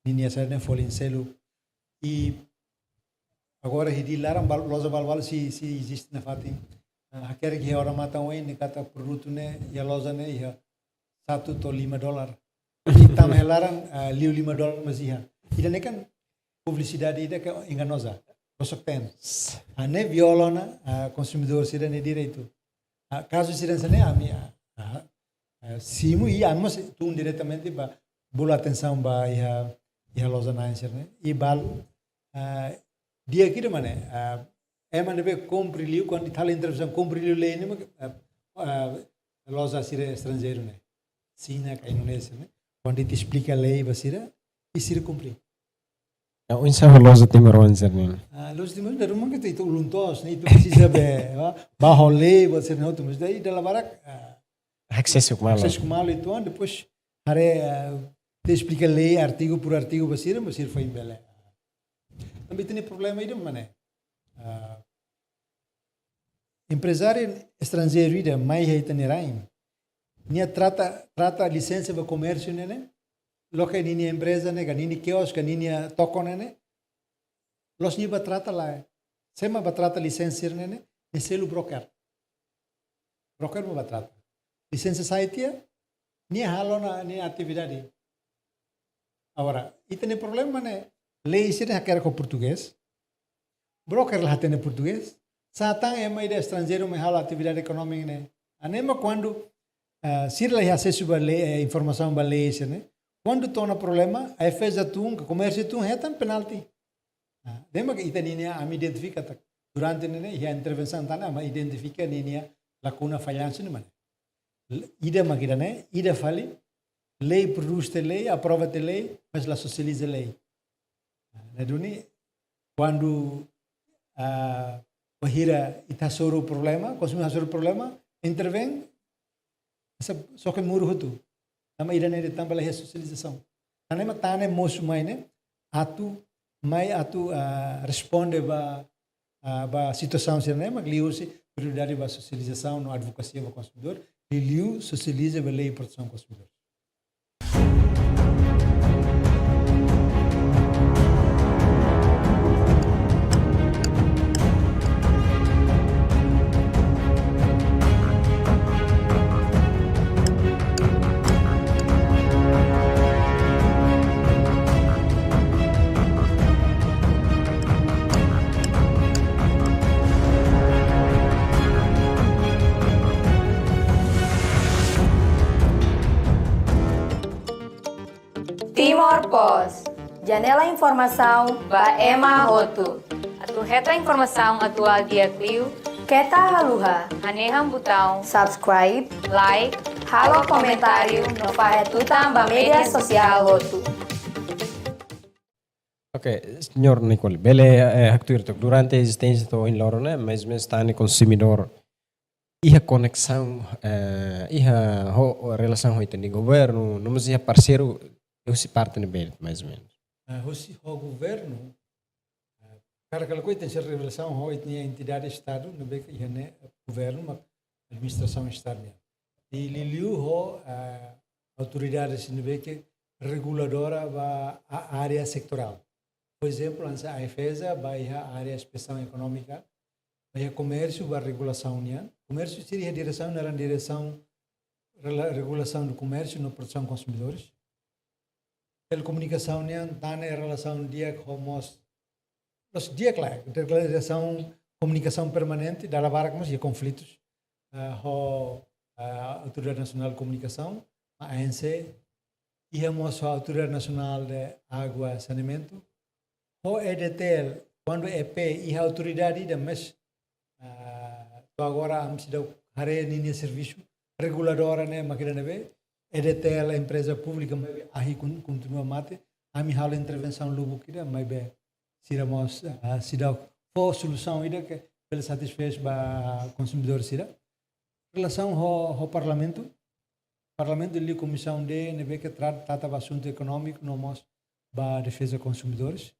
ninia sira ne'e folin seluk. I agora hidi laran bal-, loja balbal sei, sei eziste nafatin. Ah, hakerek iha odamatan oin ne'e katak produtu ne'e, iha loja ne'e, iha satu to'o lima dolar. I tama iha laran, ah, liu lima dolar mós iha. Ida-ne'e kan publisidade ida ke enganoza. Gosok ten. Ah, ne'e viola ona, ah, konsumidór sira-nia direitu. Ah, kazu sira hanesan ne'e ami, ah, ah, ah, simu i ami mós tun diretamente ba bolu atensaun ba iha, iha loja na'in sira ne'e. I balu, ah, di'ak ida mak ne'e, ah, ema ne'ebé kumpre liu, kuandu ita halo intervensaun kumpre liu lei ne'e mak, ah, ah, loja sira estranjeiru ne'e. Xina ka Indonézia ne'e. Kuandu ita esplika lei ba sira, i sira kumpre. Ya, oinsá ho loja timoroan sira ne'e? Ah, loja timoroan dala ruma ke ita, ita ulun-toos, ne'e ita presiza be, ba, ba ho lei, ba sira ne'e hotu, mas ida dala barak, ah, asesu malu. Asesu malu uitoan, depois haree, ah, ita esplika lei, artigu por artigu, ba sira, mas sira foin bele. Tanba ita-nia problema ida mak ne'e. Ah, emprezáriu estranjeiru ida mai iha ita-nia rain. Nia trata, trata lisensa ba komérsiu ne'e ne'e. Loke ninia empreza ne'e, ka ninia kios, ka ninia toko ne'e ne'e. Loos nia ba trata lae. Sé mak ba trata lisensa ne'e ne'e, nia selu broker. Broker mak ba trata. Lisensa sai tiha, nia halo ona nia atividade. Agora, ita-nia problema ne'e, lei sira hakerek ho portugés. Broker la hatene portugés. Sá tan ema ida estranjeiru mai halo atividade ekonómika ne'e. Hanesan kuandu, ah, sira la iha asesu ba lei, eh, informasaun ba lei sira ne'e. Kuandu to'o ona problema, AIFAESA tun, ka komérsiu tun, hetan penalti. Ah, ida-ne'e mak ita ninia ami identifika tak. Durante ne'e ne'e, iha intervensaun tan ne'e, ami identifika ninia lakuna, fallansu ne'e mak ne'e. Ida mak ida-ne'e, ida fali, lei prodús tiha lei, aprova tiha lei, mas la sosializa lei. Ah, ne'e duni, kuandu, ah, bainhira ita hasoru problema, konsumidór hasoru problema, intervein, hanesan xoke muru hotu. Tanba ida-ne'e de'it tanba la iha sosializasaun. Hanesan ema tane mosu mai ne'e, atu, mai atu, ah, responde ba, ah, ba situasaun sira-ne'e, mak liuhusi prioridade ba sosializasaun no advokasia ba konsumidór, liuliu sosializa ba lei protesaun konsumidór. Timor Post, janela informasaun ba ema hotu. Atu hetan informasaun atuál di'ak liu, keta haluha hanehan butaun subscribe, like, halo komentáriu no fahe tutan ba média sosiál hotu. Oke, señór Nicole, bele, eh, haktuir tok durante ezisténsia to'o ohin loron ne'e, mais ou menos tan ne'e konsumidór iha koneksaun, eh, iha ho, relasaun ho ita-nia governu, no mós iha parseiru, husi parte ne'ebé, mais ou menos. Ah, husi ho governu, ah, karik ita-nia relasaun ho ita-nia entidade Estadu, ne'ebé ke iha ne'e governu, mak administrasaun Estadu nian. I liuliu ho, ah, autoridade sira ne'ebé ke reguladora ba a-, área setoriál. Por ezemplu, hanesan AIFAESA ba iha área inspesaun ekonómika, ba iha komérsiu ba regulasaun nian. Komérsiu sira iha diresaun, naran diresaun rela-, regulasaun do comércio no proteção consumidores. telekomunikasaun nian, tan ne'e relasaun di'ak ho mós, mós di'ak lae, relasaun komunikasaun permanente, dala barak mós iha konflitus, ah, ho, ah, Autoridade Nasionál Komunikasaun, A N C, iha mós ho Autoridade Nasionál de Água e Saneamentu, ho E D T L, kuandu E P iha autoridade ida, mas, ah, to'o agora ami seidauk haree ninia servisu, reguladora ne'e mak ida ne'ebé, E D T L empreza públika, maibé ahi kon-, kontinua mate, ami halo intervensaun lubuk ida, maibé sira mós, ah, seidauk fó solusaun ida ke bele satisfás ba konsumidór sira. Relasaun ho, ho Parlamentu, Parlamentu liu Komisaun D ne'ebé ke tra-, trata ba asuntu ekonómiku, no mós ba defeza konsumidores.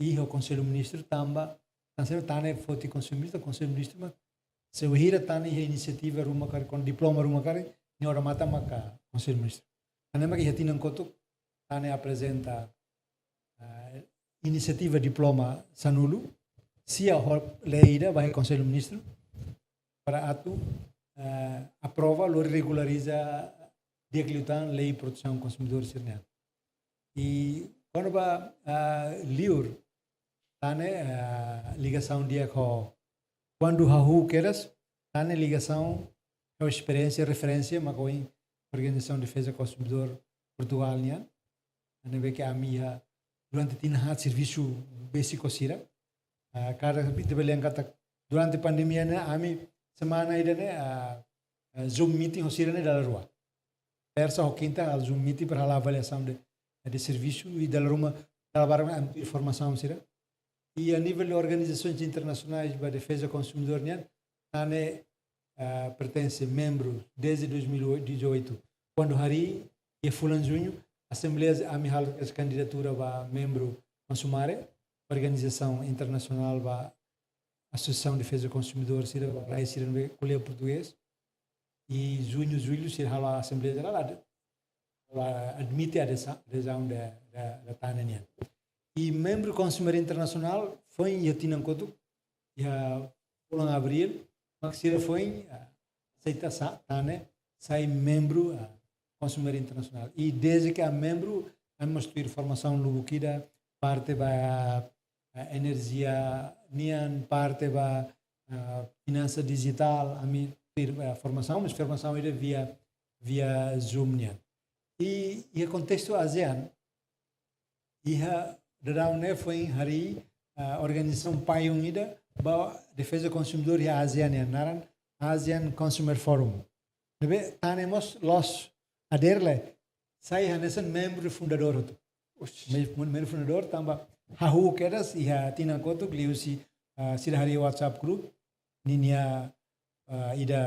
I ho Konsellu Ministru tanba, tan ne'e foti Konsellu Ministru, Konsellu Ministru mak, se wainhira tan ne'e iha inisiativa ruma karik, ho diploma ruma karik, nia odamatan maka Konsellu Ministru. Tan ne'e mak iha tinan kotuk, tan ne'e aprezenta, ah, inisiativa diploma sanulu, sia ho lei ida ba iha Konsellu Ministru, para atu, ah, aprova, lori regulariza di'ak liután lei protesaun konsumidór sira-nian. I kona-ba, ah, liur, tan ne'e, ah, ligasaun di'ak ho, kuandu hahú kedas, tan ne'e ligasaun ho esperiénsia, referénsia, mak ohin Organização de Defesa do Consumidor Portugal nian. Ne'ebé ke ami iha durante tinan haat servisu besik ho sira. Ah, kada ita bele dehan katak durante pandemia ne'e ami semana ida ne'e, ah, ah, Zoom meeting ho sira ne'e dala rua. Tersa ho kinta halo Zoom meeting para halo avaliasaun de, de servisu i dala ruma, dala barak ami tuir formasaun sira. I a nivel de organizações internacionais ba defeza konsumidór nian, tan ne'e, ah, pertense membru desde dois mil e dezoito. Kuandu harii, iha fulan juñu, Asembleia ami halo kandidatura ba membru Consumare, organizasaun internasionál ba Asosiasaun Defeza Konsumidór sira, ba rai sira ne'ebé ko'alia portugés. I juñu, jullu, sira halo Asembleia Jerál, ad-, halo admite adesa-, adezaun de, de, de tan ne'e nian. I membru Consumer International foin iha tinan kotuk, iha fulan abríl, mak sira foin, ah, aseita sa-, tan ne'e sai membru, ah, Consumer International. I desde ke ami membru, ami mós tuir formasaun lubuk ida, parte ba, ah, enerjia nian, parte ba, ah, finansa dijitál, ami tuir, ah, formasaun, mas formasaun ida via, via Zoom nian. I, iha kontestu ASEAN, iha daudaun ne'e foin harii, ah, organizasaun payung ida ba defeza konsumidór iha ASEAN nian, naran ASEAN Consumer Forum. Ne'ebé tan ne'e mós loos hadeer lae, sai hanesan membru fundadór hotu. Oxi. Mem-, membru fundadór tanba hahú kedas iha tinan kotuk liuhusi, ah, sira harii WhatsApp group, ninia, ah, ida,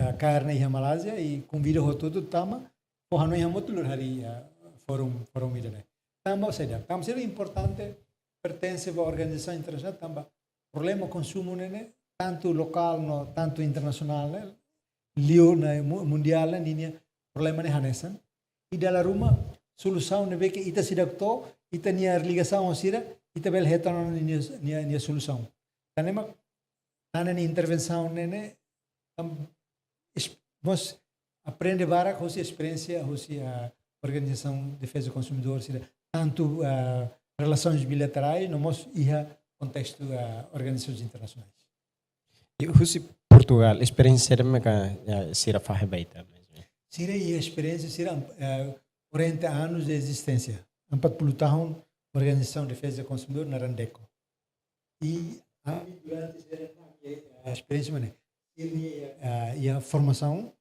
ah, kaer ne'e iha Malázia i konvida hotu-hotu tanba fó hanoin hamutuk lori harii, ah, forum, forum ida ne'e. Tanba saida, tanba saida importante pertense ba organizasaun internasionál tanba problema konsumu ne'e, ne'e, tantu lokál no tantu internasionál ne'e, liu ne'e mu-, mundiál ne'e, ninia problema ne'e hanesan. I dala ruma solusaun ne'ebé ke ita seidauk to'o, ita-nia ligasaun ho sira, ita bele hetan ona nia, nia, nia solusaun. Tan ne'e mak, tan ne'e nia intervensaun ne'e, ne'e, am, es-, mós aprende barak hosi esperiénsia, hosi, ah, organizasaun defeza konsumidór sira, tantu, ah, relasaun bilaterál, no mós iha kontestu, ah, organizasaun internasionál. I husi Portugál, esperiénsia saida maka, ah, sira fahe ba ita? Sira iha esperiénsia sira, ah, quarenta anos de existência. Empat puluh tahun organizasaun defeza konsumidór naran DECO. I ami durante sira, eh, esperiénsia mak ne'e. Sira, eh, iha formasaun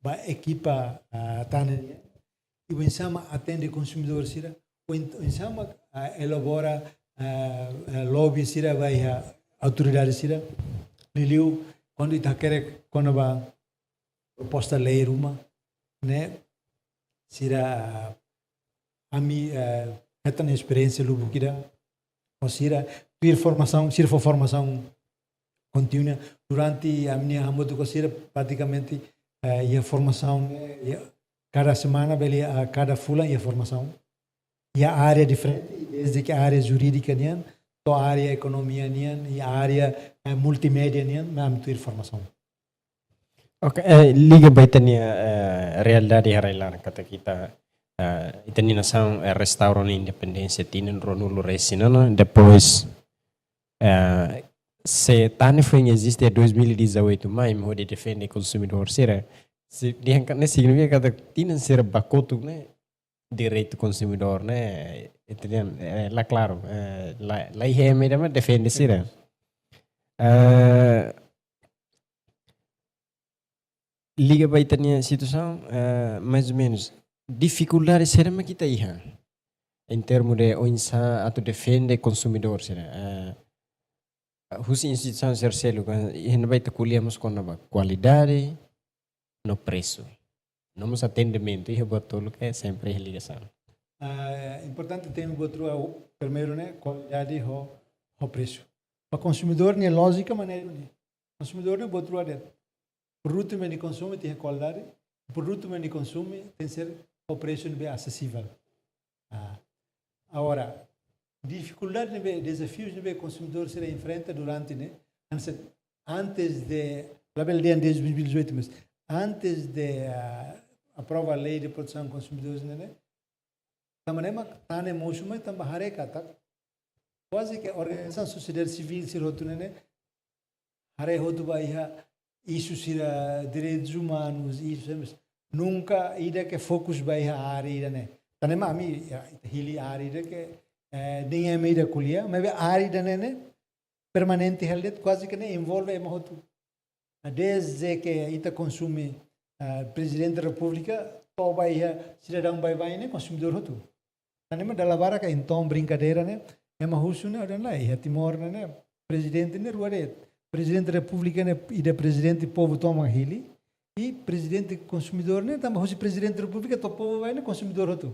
ba ekipa, ah, tan ne'e nian. I oinsá mak atende konsumidór sira, oin-, oinsá mak, ah, elabora, ah, ah, lobby sira ba iha autoridade sira. Liuliu, kuandu ita hakerek kona-ba proposta lei ruma, ne'e, sira, ami, eh, hetan esperiénsia lubuk ida, ho sira, tuir formasaun, sira fó formasaun kontínua, durante ami-nia hamutuk ho sira, pratikamente, eh, iha formasaun, eh, iha kada semana, bele, ah, kada fulan, iha formasaun. Iha área diferente, desde ke área jurídika nian, to'o área ekonomia nian, iha área, eh, multimédia nian, ami tuir formasaun. Oke, eh, liga ba ita-nia, eh, realidade iha rai-laran katak ita Ah, ita-nia nasaun, eh, restaura nia independénsia tinan ruanulu resin ona, depois, eh, se tan ne'e foin eziste dois mil e dezoito, mai ema hodi defende konsumidór sira. Se, dehan katak ne'e signifika katak tinan sira ba kotuk ne'e direitu konsumidór ne'e, ita dehan, eh, la klaru, eh, la, la iha ema ida mak defende sira. Eh, liga ba ita-nia situasaun, eh, mais ou menus, difikuldade saida mak ita iha em termos de oinsá atu defende konsumidór sira, eh, husi instituisaun sira seluk, eh, iha ne'ebá ita ko'alia mós kona-ba kualidade no presu. No mós atendimentu, iha buat tolu ke sempre iha ligasaun. Ah, importante temi buat rua, primeiru ne'e, kualidade ho, ho presu. Ba konsumidór nia lójika mak ne'e duni. Konsumidór ne'e buat rua de'it. Produtu mak nia konsume tenke iha kualidade, produtu mak nia konsume tenke ser ho presu ne'ebé asesivel. Ah. Agora, difikuldade ne'ebé, dezafius ne'ebé konsumidór sira enfrenta durante ne'e, antes, antes de, labele dehan desde dois mil e dezoito, mas antes de, ah, aprova lei de protesaun konsumidores ne'e, ne'e, tanba ne'e mak tan ne'e mosu mai tanba haree katak kuaze ke organizasaun sosiedade sivíl sira hotu ne'e, ne'e, haree hotu ba iha isu sira direitus umanus, isu sira, mas nunka ida ke fokus ba iha área ida-ne'e. Tan ne'e mak ami, ya, ita hili área ida ke, eh, dehan ema ida ko'alia, maibé área ida-ne'e ne'e permanente hela de'it, kuaze ke ne'e envolve ema hotu. Desde ke ita konsume, ah, Prezidente Repúblika, to'o ba iha sidadaun baibain ne'e konsumidór hotu. Tan ne'e mak dala barak entaun brinkadeira ne'e, ema husu ne'e, dehan lae, iha Timor ne'e, ne'e, prezidente ne'e rua de'it. Prezidente Repúblika ne'e, ida prezidente povu tomak hili, i prezidente konsumidór ne'e, tanba husi Prezidente Repúblika to'o povu baibain ne'e konsumidór hotu.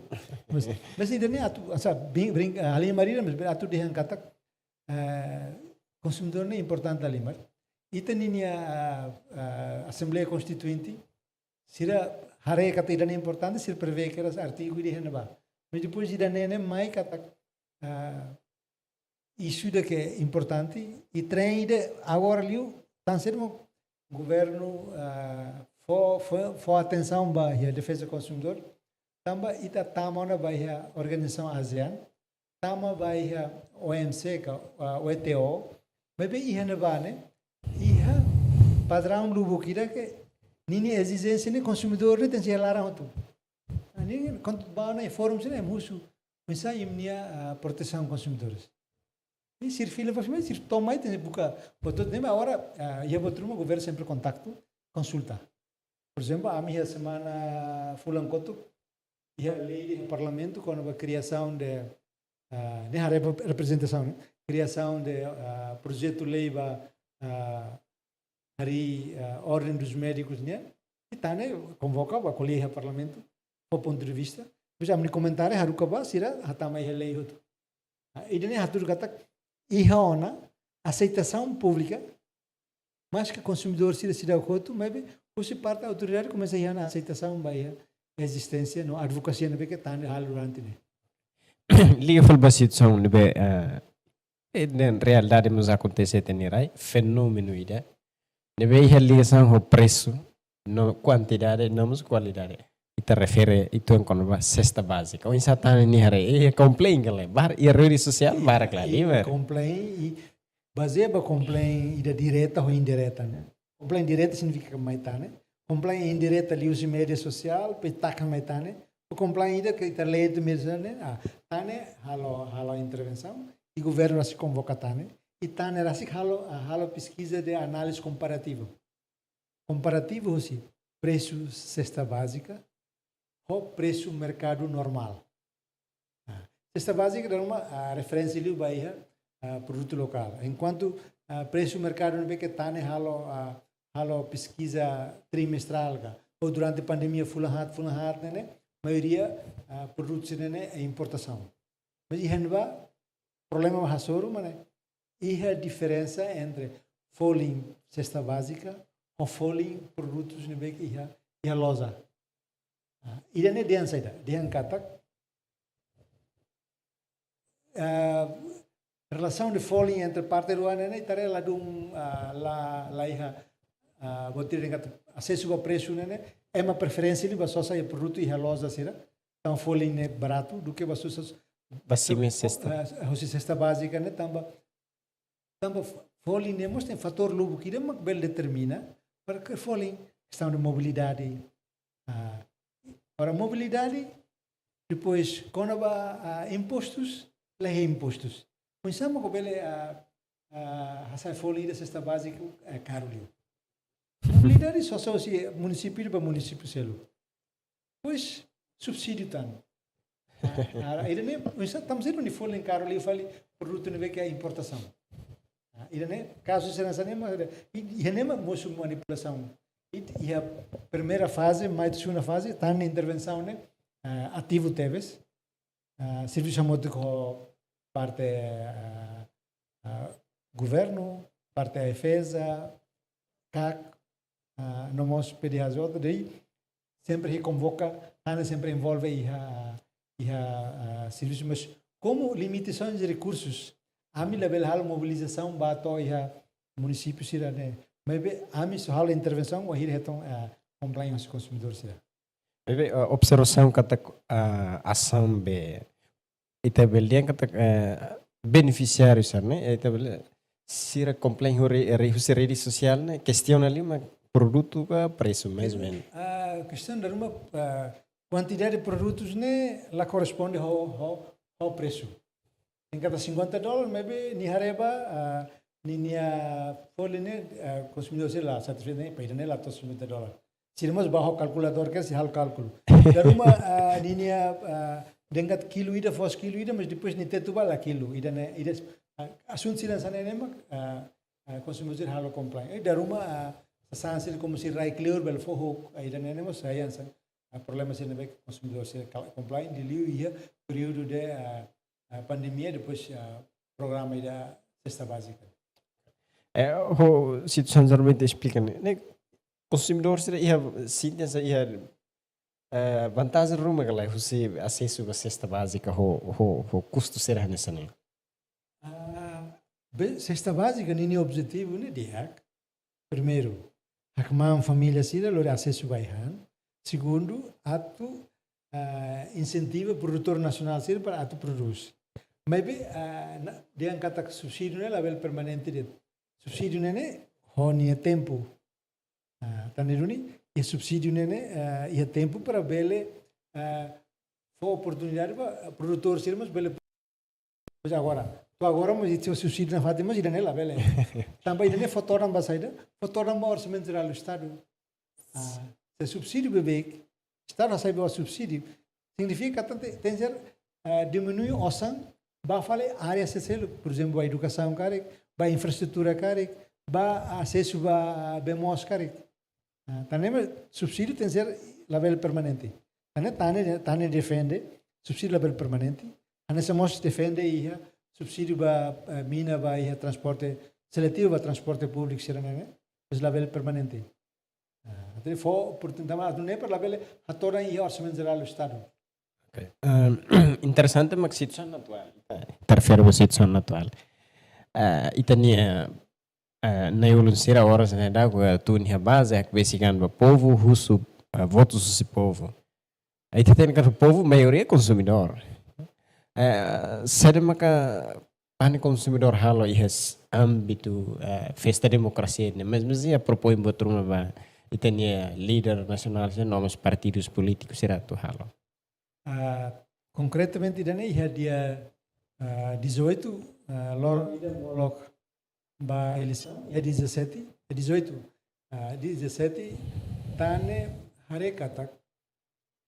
Mas, mas ida-ne'e atu, asa, brin-, brin-, ah, halimar ida, mas atu dehan katak, eh, konsumidór ne'e importante halimar. Ita-nia, ah, ah, Asembleia Konstituinte, sira haree katak ida-ne'e importante, sira prevee kedas artigu ida iha ne'ebá. Mas depois ida-ne'e ne'e mai katak, ah, isu ida ke importante, i trem ida agora liu, tan sedu mak governu, ah, fó, fó, fó atensaun ba iha defeza konsumidór, tanba ita tama ona ba iha organizasaun ASEAN, tama ba iha O M C ka, ah, W T O, maibé iha ne'ebá ne'e, iha padraun lubuk ida ke ninia ezijénsia ne'e konsumidór ne'e tenke iha laran hotu. Ah, ne'e kuandu ba ona iha fórum sira ne'e ema husu, oinsá imi-nia, ah, protesaun konsumidores. I sira fila ba fila, sira to'o mai tenke buka, buat hotu ne'e mak agora, ah, iha buat ruma governu sempre kontaktu, konsulta. Por ezemplu, ami iha semana fulan kotuk, iha lei iha Parlamentu kona-ba kriasaun de, ah, ne'e haree rep-, reprezentasaun, ne'e? Kriasaun de, ah, projetu lei ba, ah, harii, ah, Ordem dos Médicos nian, i tan ne'e konvoka ba ko'alia iha Parlamentu, fó pontu de vista. Depois ami-nia komentáriu haruka ba, sira hatama iha lei hotu. Ah, ida-ne'e hatudu katak iha ona aseitasaun públika, maske konsumidór sira seidauk hotu, maibé husi parte autoridade komesa iha ona aseitasaun ba iha ezisténsia no advokasia ne'ebé ke tan ne'e halo durante ne'e. Liga fali ba situasaun ne'ebé, eh, eh, ne'e realidade mós akontese iha ita-nia rai, fenómenu ida ne'ebé iha ligasaun ho presu, no kuantidade, no mós kualidade. Ita refere, ita dehan kona-ba sesta bázika. Oinsá tan ne'e haree, eh, komplain kala, barak, iha rede sosiál barak kala, i, ne'e? Komplain, i bazeia ba komplain ida direta ho indireta, ne'e? Komplain direta signifika mai tan ne'e. Komplain indireta liuhusi média sosiál, pe taka mai tan ne'e. Komplain ida ke ita lee de'it mezmu ne'e, ah, tan ne'e halo, halo intervensaun, i governu rasik konvoka tan ne'e. I tan ne'e rasik halo, ah, halo peskiza de análize komparativu. Komparativu husi presu sesta bázika ho presu merkadu normál. Ah, sesta bázika dala ruma, ah, referénsia liu ba iha, ah, produtu lokál. Enkuantu, ah, presu merkadu ne'ebé ke tan ne'e halo, ah, halo peskiza trimestrál ka, ou durante pandemia fulan haat, fulan haat ne'e, ne'e, maioria, ah, produtu ne'e, ne'e importasaun. Mas iha ne'ebá problema mak hasoru mak ne'e, iha diferensa entre folin sesta bázika ho folin produtus ne'ebé ke iha, iha loja. Ah, ida-ne'e dehan saida, dehan katak, ah, relasaun de folin entre parte rua ne'e, ne'e, ita haree ladún, ah, la, la iha, ah, buat ida dehan katak asesu ba presu ne'e, ne'e, ema preferénsia liu ba sosa iha produtu iha loja sira. Tanba folin ne'e baratu, duké ba susar, Ba simu iha sesta. Ah, husi sesta bázika ne'e tanba, tanba folin ne'e mós iha fatór lubuk ida mak bele determina para ke folin, kestaun de mobilidade. Ah, para mobilidade, depois kona-ba, ah, impostus, laiha impostus. Oinsá mak bele, ah, ah, hasai folin ida sesta bázika, eh, karu liu. Mobilidade só, só husi munisípiu ba munisípiu seluk. Depois subsídiu tan. Ah, ah, ida-ne'e, oinsá, tanba sá duni folin karu liu fali produtu ne'ebé ke importasaun. Ah, ida-ne'e, kazu sira hanesan ne'e mak, i, ida-ne'e mak mosu manipulasaun. I, iha primeira faze, mai to'o segunda faze, tan ne'e intervensaun ne'e, ah, ativu tebes. Ah, servisu hamutuk ho parte, ah, ah, governu, parte AIFAESA, kak, ah, no mós PDHJ, depois sempre iha konvoka, hanesan sempre envolve iha, iha, ah, servisu, mas komu limitasaun de rekursus, ami labele halo mobilizasaun ba to'o iha munisípiu sira-ne'e. Maibé ami só halo intervensaun wainhira hetan, ah, complain husi konsumidór sira. Maibé, ah, observasaun katak, ah, asaun be, ita bele dehan katak, ah, benefisiáriu sira-ne'e, ita bele, sira complain husi re-, re-, husi rede sosiál ne'e, kestiona liu mak produtu ka presu, mais ou menos. Ah, kestaun dala ruma, ah, kuantidade de produtus ne'e la korresponde ho, ho, ho presu. Dehan katak cinquenta dólar, maibé nia haree ba, ah, ninia folin ne'e, ah, konsumidór sira la satisfeito, ne'e, pa ida-ne'e la to'o cinquenta dólar. Sira mós ba ho kalkuladór ka, sira halo kálkulu. Dala ruma, ah, ninia, ah, dehan katak kilu ida, foos kilu ida, mas depois nia tetu ba la kilu ida-ne'e, ida, ah, asuntu sira hanesan ne'e mak, ah, ah, konsumidór sira halo complain. I dala ruma, ah, sasán sira komu sira rai kleur bele fó ho, ah, ida-ne'e mós sai hanesan, ah, problema sira ne'ebé konsumidór sira kal-, complain liuliu iha períodu de, ah, ah, pandemia, depois, ah, programa ida sesta bázika. Eh, ho situasaun jeralmente esplika ne'e, ne'e konsumidór sira iha, sente hanesan iha, eh, vantajen ruma ka lae husi asesu ba sesta bázika ho, ho, ho kustu sira hanesan ne'e? Ah, be, sesta bázika ninia objetivu ne'e di'ak. Primeiru, hakmaan família sira lori asesu ba ai-han. Segundu, atu, ah, insentiva produtór nasionál sira para atu prodús. Maibé, ah, na, dehan katak subsídiu ne'e labele permanente de'it. Subsídiu ne'e ne'e ho nia tempu. Ah, tan ne'e duni, iha subsídiu ne'e ne'e, ah, iha tempu para bele, ah, fó oportunidade ba, ah, produtór sira mós bele. Pois agora, to'o agora mós ita subsídiu nafatin mós ida-ne'e labele. Tanba ida-ne'e fó todan ba saida, fó todan ba Orsamentu Jerál do Estadu. Ah, se subsídiu beibeik, Estadu hasai ba subsídiu, signifika katak tenke, tenke, ah, diminui osan ba fali área sira seluk, por ezemplu, ba edukasaun karik, ba infraestrutura karik, ba asesu ba bee moos karik. Ah, tan ne'e mak subsídiu tenke labele permanente. Tan ne'e, tan ne'e, tan ne'e defende subsídiu labele permanente. Hanesan mós defende iha subsídiu ba, eh, mina ba iha transporte seletivu ba transporte públiku sira-ne'e, ne'e, mas labele permanente. Ah, atu fó oportunidade, mas atu ne'e para labele hatodan iha Orsamentu Jerál do Estadu. Ok. Ehm, interesante mak situasaun atuál. Ita refere ba situasaun atuál. Eh, ita-nia, eh, na'i-ulun sira oras ne'e daudaun tun iha baze, hakbesik an ba povu, husu, eh, votus husi povu. Ita hatene katak povu maioria konsumidór. Eh, saida maka parte konsumidór halo iha s-, ámbitu, eh, festa demokrasia ne'e, mas, mas ita propoin buat ruma ba ita-nia líder nasionál sira no mós partidus polítikus sira atu halo? Ah, konkretamente, ida-ne'e iha dia, ah, dezoito, ah, loron ida molok ba eleisaun, iha dezassete, iha dezoito, ah, dezassete, tan ne'e haree katak,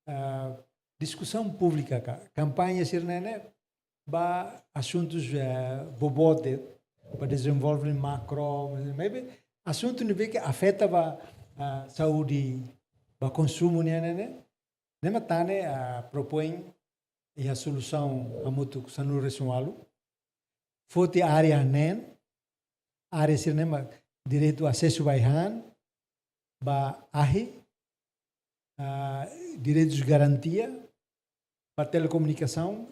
ah, diskusaun públika ka, kampaña sira-ne'e ne'e ba asuntus, eh, boboot de'it, ba dezenvolvimentu makro, maibé asuntu ne'ebé ke afeta ba, ah, saúde, ba konsumu nian ne'e, ne'e mak tan ne'e, ah, propoin iha solusaun hamutuk sanulu-resin-ualu. Foti área neen, área sira-ne'e mak direitu asesu ba ai-han, ba ahi, ah, direitus garantia, ba telekomunikasaun,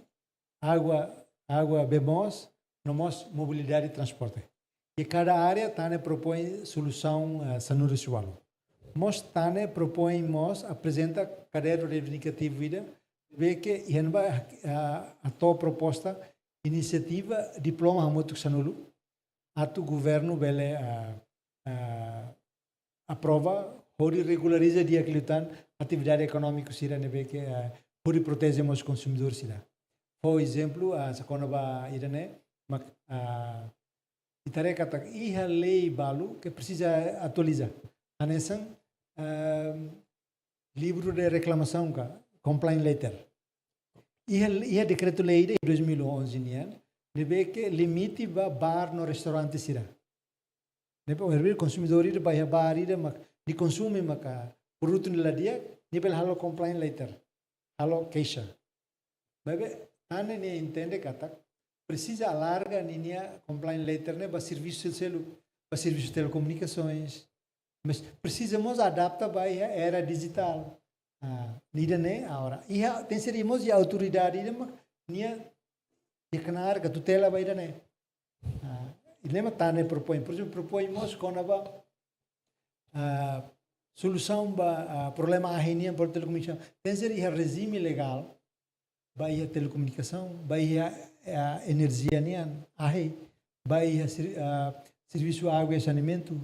água, água bee moos, no mós mobilidade transporte. I kada área tan ne'e propoin solusaun, ah, sanulu-resin-ualu. Mós tan ne'e propoin mós aprezenta kadernu reivindikativu ida, Ne'ebé ke iha ne'ebá, ah, hato'o proposta inisiativa diploma hamutuk sanulu atu governu bele, ah, ah, aprova hodi regulariza di'ak liután atividade ekonómiku sira ne'ebé ke, ah, hodi proteje mós konsumidór sira. Fó ezemplu, ah, se kona-ba ida-ne'e, mak, ah, ita haree katak iha lei balu ke presiza atualiza. Hanesan, ah, livru de reklamasaun ka complaint letter. Iha, iha dekretu-lei de dois mil e onze nian, ne'ebé ke limite ba bar no restaurante sira. Ne'ebé, o hervir konsumidór ida ba iha bar ida mak, nia konsume maka produtu ne'e la di'ak, nia bele halo complaint letter, halo keixa. Maibé, TANE nia entende katak presiza alarga ninia complaint letter ne'e ba servisu seluk, ba servisu telekomunikasoens. Mas presiza mós adapta ba iha era dijitál. Ah, ida-ne'e agora. Iha, tenke ser mós iha autoridade ida mak nia, nia knaar ka tutela ba ida-ne'e. Ah, ida-ne'e mak TANE propoin. Por ezemplu, propoin mós kona-ba, ah, solusaun ba, ah, problema ahi nian ba telekomunikasaun. Tenke ser iha rejime legál ba iha telekomunikasaun, ba iha, ah, enerjia nian, ahi, ba iha ser-, ah, servisu água i saneamentu.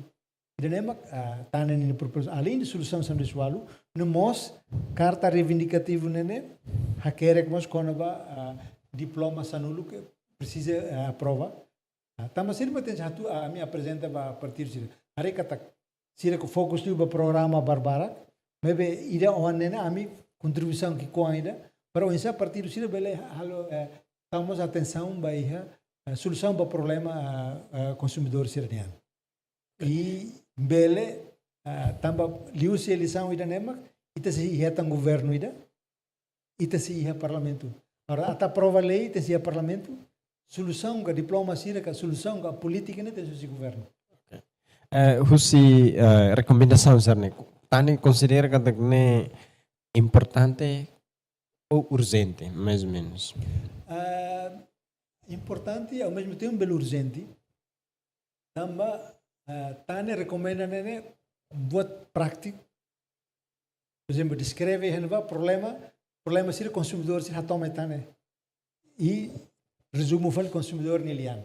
Ida-ne'e mak, ah, TANE nia proposta. Além de solusaun sanulu-resin-ualu, no mós karta reivindikativu ne'e, hakerek mós kona-ba, ah, diploma sanulu ke presiza, ah, aprova. Ah, tanba sira mak tenke hato'o, ah, ami aprezenta ba partidu sira. Haree katak, sira ke fokus liu ba programa barbarak, maibé ida oan ne'e ami kontribuisaun ki'ikoan ida, para oinsá partidu sira bele halo, eh, tau mós atensaun ba iha, eh, solusaun ba problema, ah, ah, konsumidór sira nian. I bele, ah, tanba liuhusi eleisaun ida-ne'e mak, ita sei hetan governu ida, ita sei iha parlamentu. Agora, atu aprova lei, ita sei iha parlamentu, solusaun ka diploma sira ka solusaun ka polítika ne'e tenke husi governu. Ok. Eh, husi, eh, rekomendasaun sira-ne'e, TANE konsidera katak ne'e importante ou urjente, mais ou menus? Ah, importante, ao mesmo tempo, bele urjente. Tanba, ah, TANE rekomenda ne'e, ne'e buat prátiku. Por ezemplu, deskreve iha ne'ebá problema, problema sira konsumidór sira hatama iha TANE. I rezume fali konsumidór nia lian.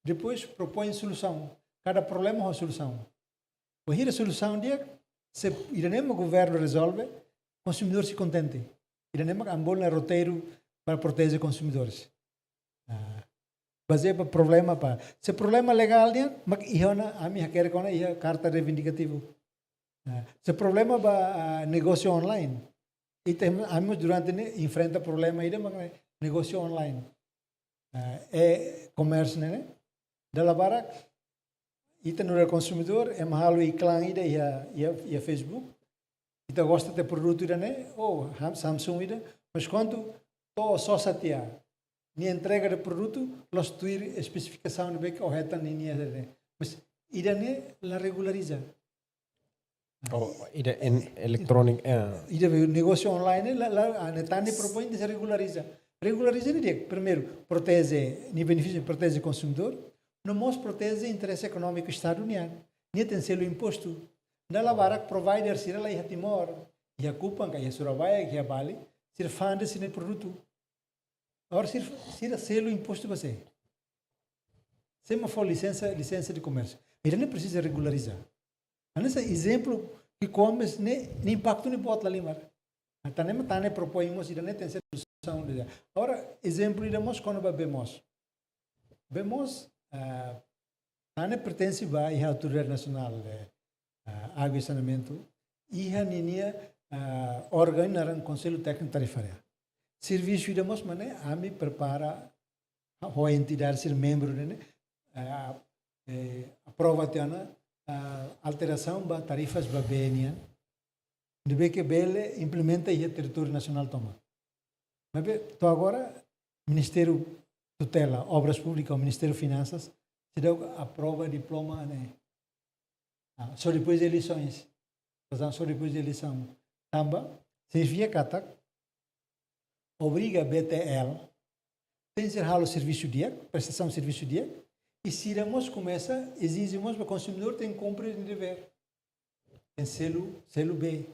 Depois propoin solusaun. Kada problema ho solusaun. Bainhira solusaun di'ak, se ida-ne'e mak governu rezolve, konsumidór sei kontente. Ida-ne'e mak ami bolu nia roteiru para proteje konsumidores. Ah, bazeia ba problema ba. Se problema legál nian, mak iha ona, ami hakerek ona iha karta reivindikativu. Ah, se problema ba, ah, negósiu online. Ita, ami durante ne'e enfrenta problema ida mak negósiu online. Ah, e-commerce ne'e, ne'e. Dala barak, ita nu'udar konsumidór, ema halo iklan ida iha, iha, iha Facebook. Ita gosta tiha produtu ida-ne'e, oh, Ham-, Samsung ida, mas kuandu to'o sosa tiha, nia entrega de'it produtu, la'ós tuir espesifikasaun ne'ebé ke ó hetan ninia ida-ne'e. Mas ida-ne'e la regulariza. Oh, ida en-, electronic, eh. Ida be negósiu online, la, la, ah, ne'e TANE propoin tenke regulariza. Regulariza ne'e di'ak, primeiru, proteje, nia benefísiu proteje konsumidór, no mós proteje interese ekonómiku Estadu nian. Nia tenke selu impostu. Dala barak provider sira la iha Timor, iha Kupang ka iha Surabaya, iha Bali, sira fa'an de'it sira-nia produtu. Agora sira, sira selu impostu ba sé? Sé mak fó lisensa, lisensa de komérsiu? Ida-ne'e presiza regulariza. Hanesan ezemplu ki'ikoan, mas ne'e, ne'e impaktu ne'e boot lahalimar. Entaun ne'e mak TANE propoin mós ida-ne'e tenke ser solusaun ida. Agora, ezemplu ida mós kona-ba bee moos. Bee moos, ah, TANE pertense ba iha Autoridade Nasionál de, ah, Água i Saneamentu, iha ninia, ah, órgaun naran Konsellu Tékniku Tarifáriu. Servisu ida mós mak ne'e ami prepara ho entidade sira membru ne'e, ah, eh, aprova tiha ona, ah, alterasaun ba tarifas ba bee nian, ne'ebé ke bele implementa iha territóriu nasionál tomak. Maibé, to'o agora, Ministériu Tutela Obras Públikas ou Ministériu Finansas seidauk aprova diploma ne'e. Ah, só depois de eleisoens. Razão só depois de eleisaun. Tanba, signifika katak obriga B T L tenke halo servisu di'ak, prestasaun servisu di'ak, i sira mós komesa ezije mós ba konsumidór tenke kumpre nia devér. Tenke selu, selu bee.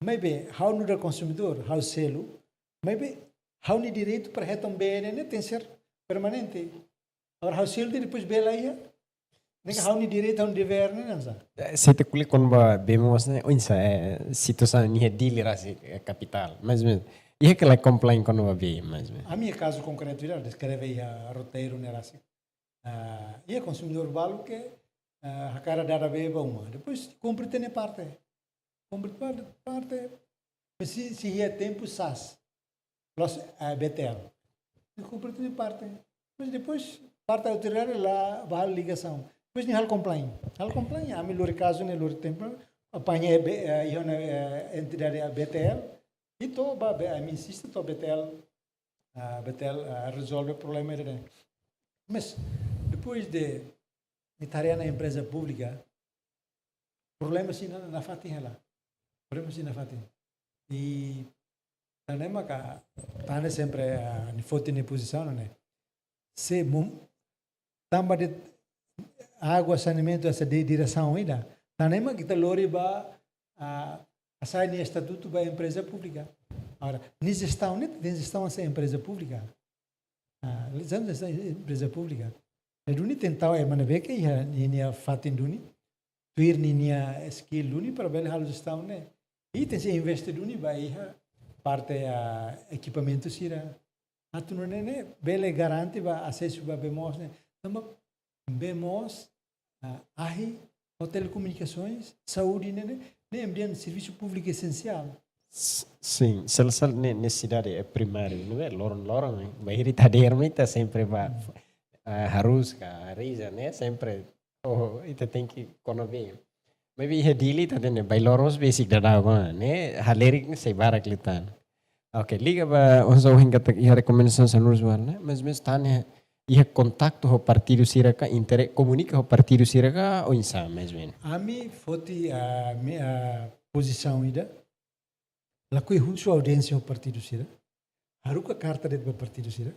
Maibé, ha'u nu'udar konsumidór, ha'u selu, Maibé ha'u-nia direitu para hetan bee ne'e tenke ser permanente. Agora ha'u selu depois bee la iha, ne'e ha'u-nia direitu, ha'u-nia devér ne'e, hanesan. Se ita ko'alia kona-ba bee moos ne'e, oinsá, eh, situasaun iha Dili rasik, eh, kapitál, mais ou menos. Iha ka lae complain kona-ba bee, mais ou menos. Ami-nia kazu konkretu ida deskreve iha roteiru ne'e rasik. Ah, iha konsumidór balu ke, ah, hakarak dada bee ba uma. Depois kumpre ita-nia parte. Kumpre parte, parte. Mas sei, sei iha tempu sas. La'ós, ah, B T L. Nia kumpre ita-nia parte. Mas depois parte autoridade la ba halo ligasaun. Depois nia halo complain. Halo complain, ami lori kazu ne'e, lori tempu. Apaña, eh, be-, eh, iha ona, eh, entidade B T L. I to'o ba, be-, ami insiste to'o B T L, ah, B T L, ah, rezolve problema ida-ne'e. Mas depois de ita haree ona empreza públika, problema sei nafatin hela. Problema sei nafatin. I tan ne'e maka, tan ne'e sempre, ah, nia foti nia pozisaun ne'e. Se mum-, tanba de'it água, saneamentu, esa de diresaun ida. Tan ne'e mak ita lori ba, ah, hasai nia estatutu ba empreza públika. Agora, nia jestaun ne'e, nia jestaun hanesan empreza públika. Ah, jestaun hanesan empreza públika. Ne'e duni tenke tau ema ne'ebé ke iha nia, nia fatin duni. Tuir nia, nia skill duni para bele halo jestaun ne'e. I tenke investe duni ba iha parte, ah, ekipamentu sira. Atu nune'e ne'e bele garante ba asesu ba bee moos ne'e. Tanba bee moos, ah, ahi, ho telekomunikasoens, saúde ne'e, ne'e, ne'e ambiente servisu públiku esensiál. S-, sin, sel-, sel-, ne-, nesesidade é primária, não é? Loron-loron, eh? Bainhira ita hadeer mak ita sempre ba, ah, haruska, hariis, ne'e? Sempre, oh, ita tenke kona bee. Maibé iha Dili ita hatene, bainhira loron mós besik daudaun ona, ne'e? Halerik sei barak liután. Ok, liga ba, oinsá ohin katak iha rekomendasaun sanulu-resin-ualu, ne'e? Mais ou menos tan ne'e, iha kontaktu ho partidu sira ka, intere-, komunika ho partidu sira ka, oinsá, mais ou menos. Ami foti, ah, ami, ah, pozisaun ida. Lakohi husu audiénsia ho partidu sira. Haruka karta de'it ba partidu sira.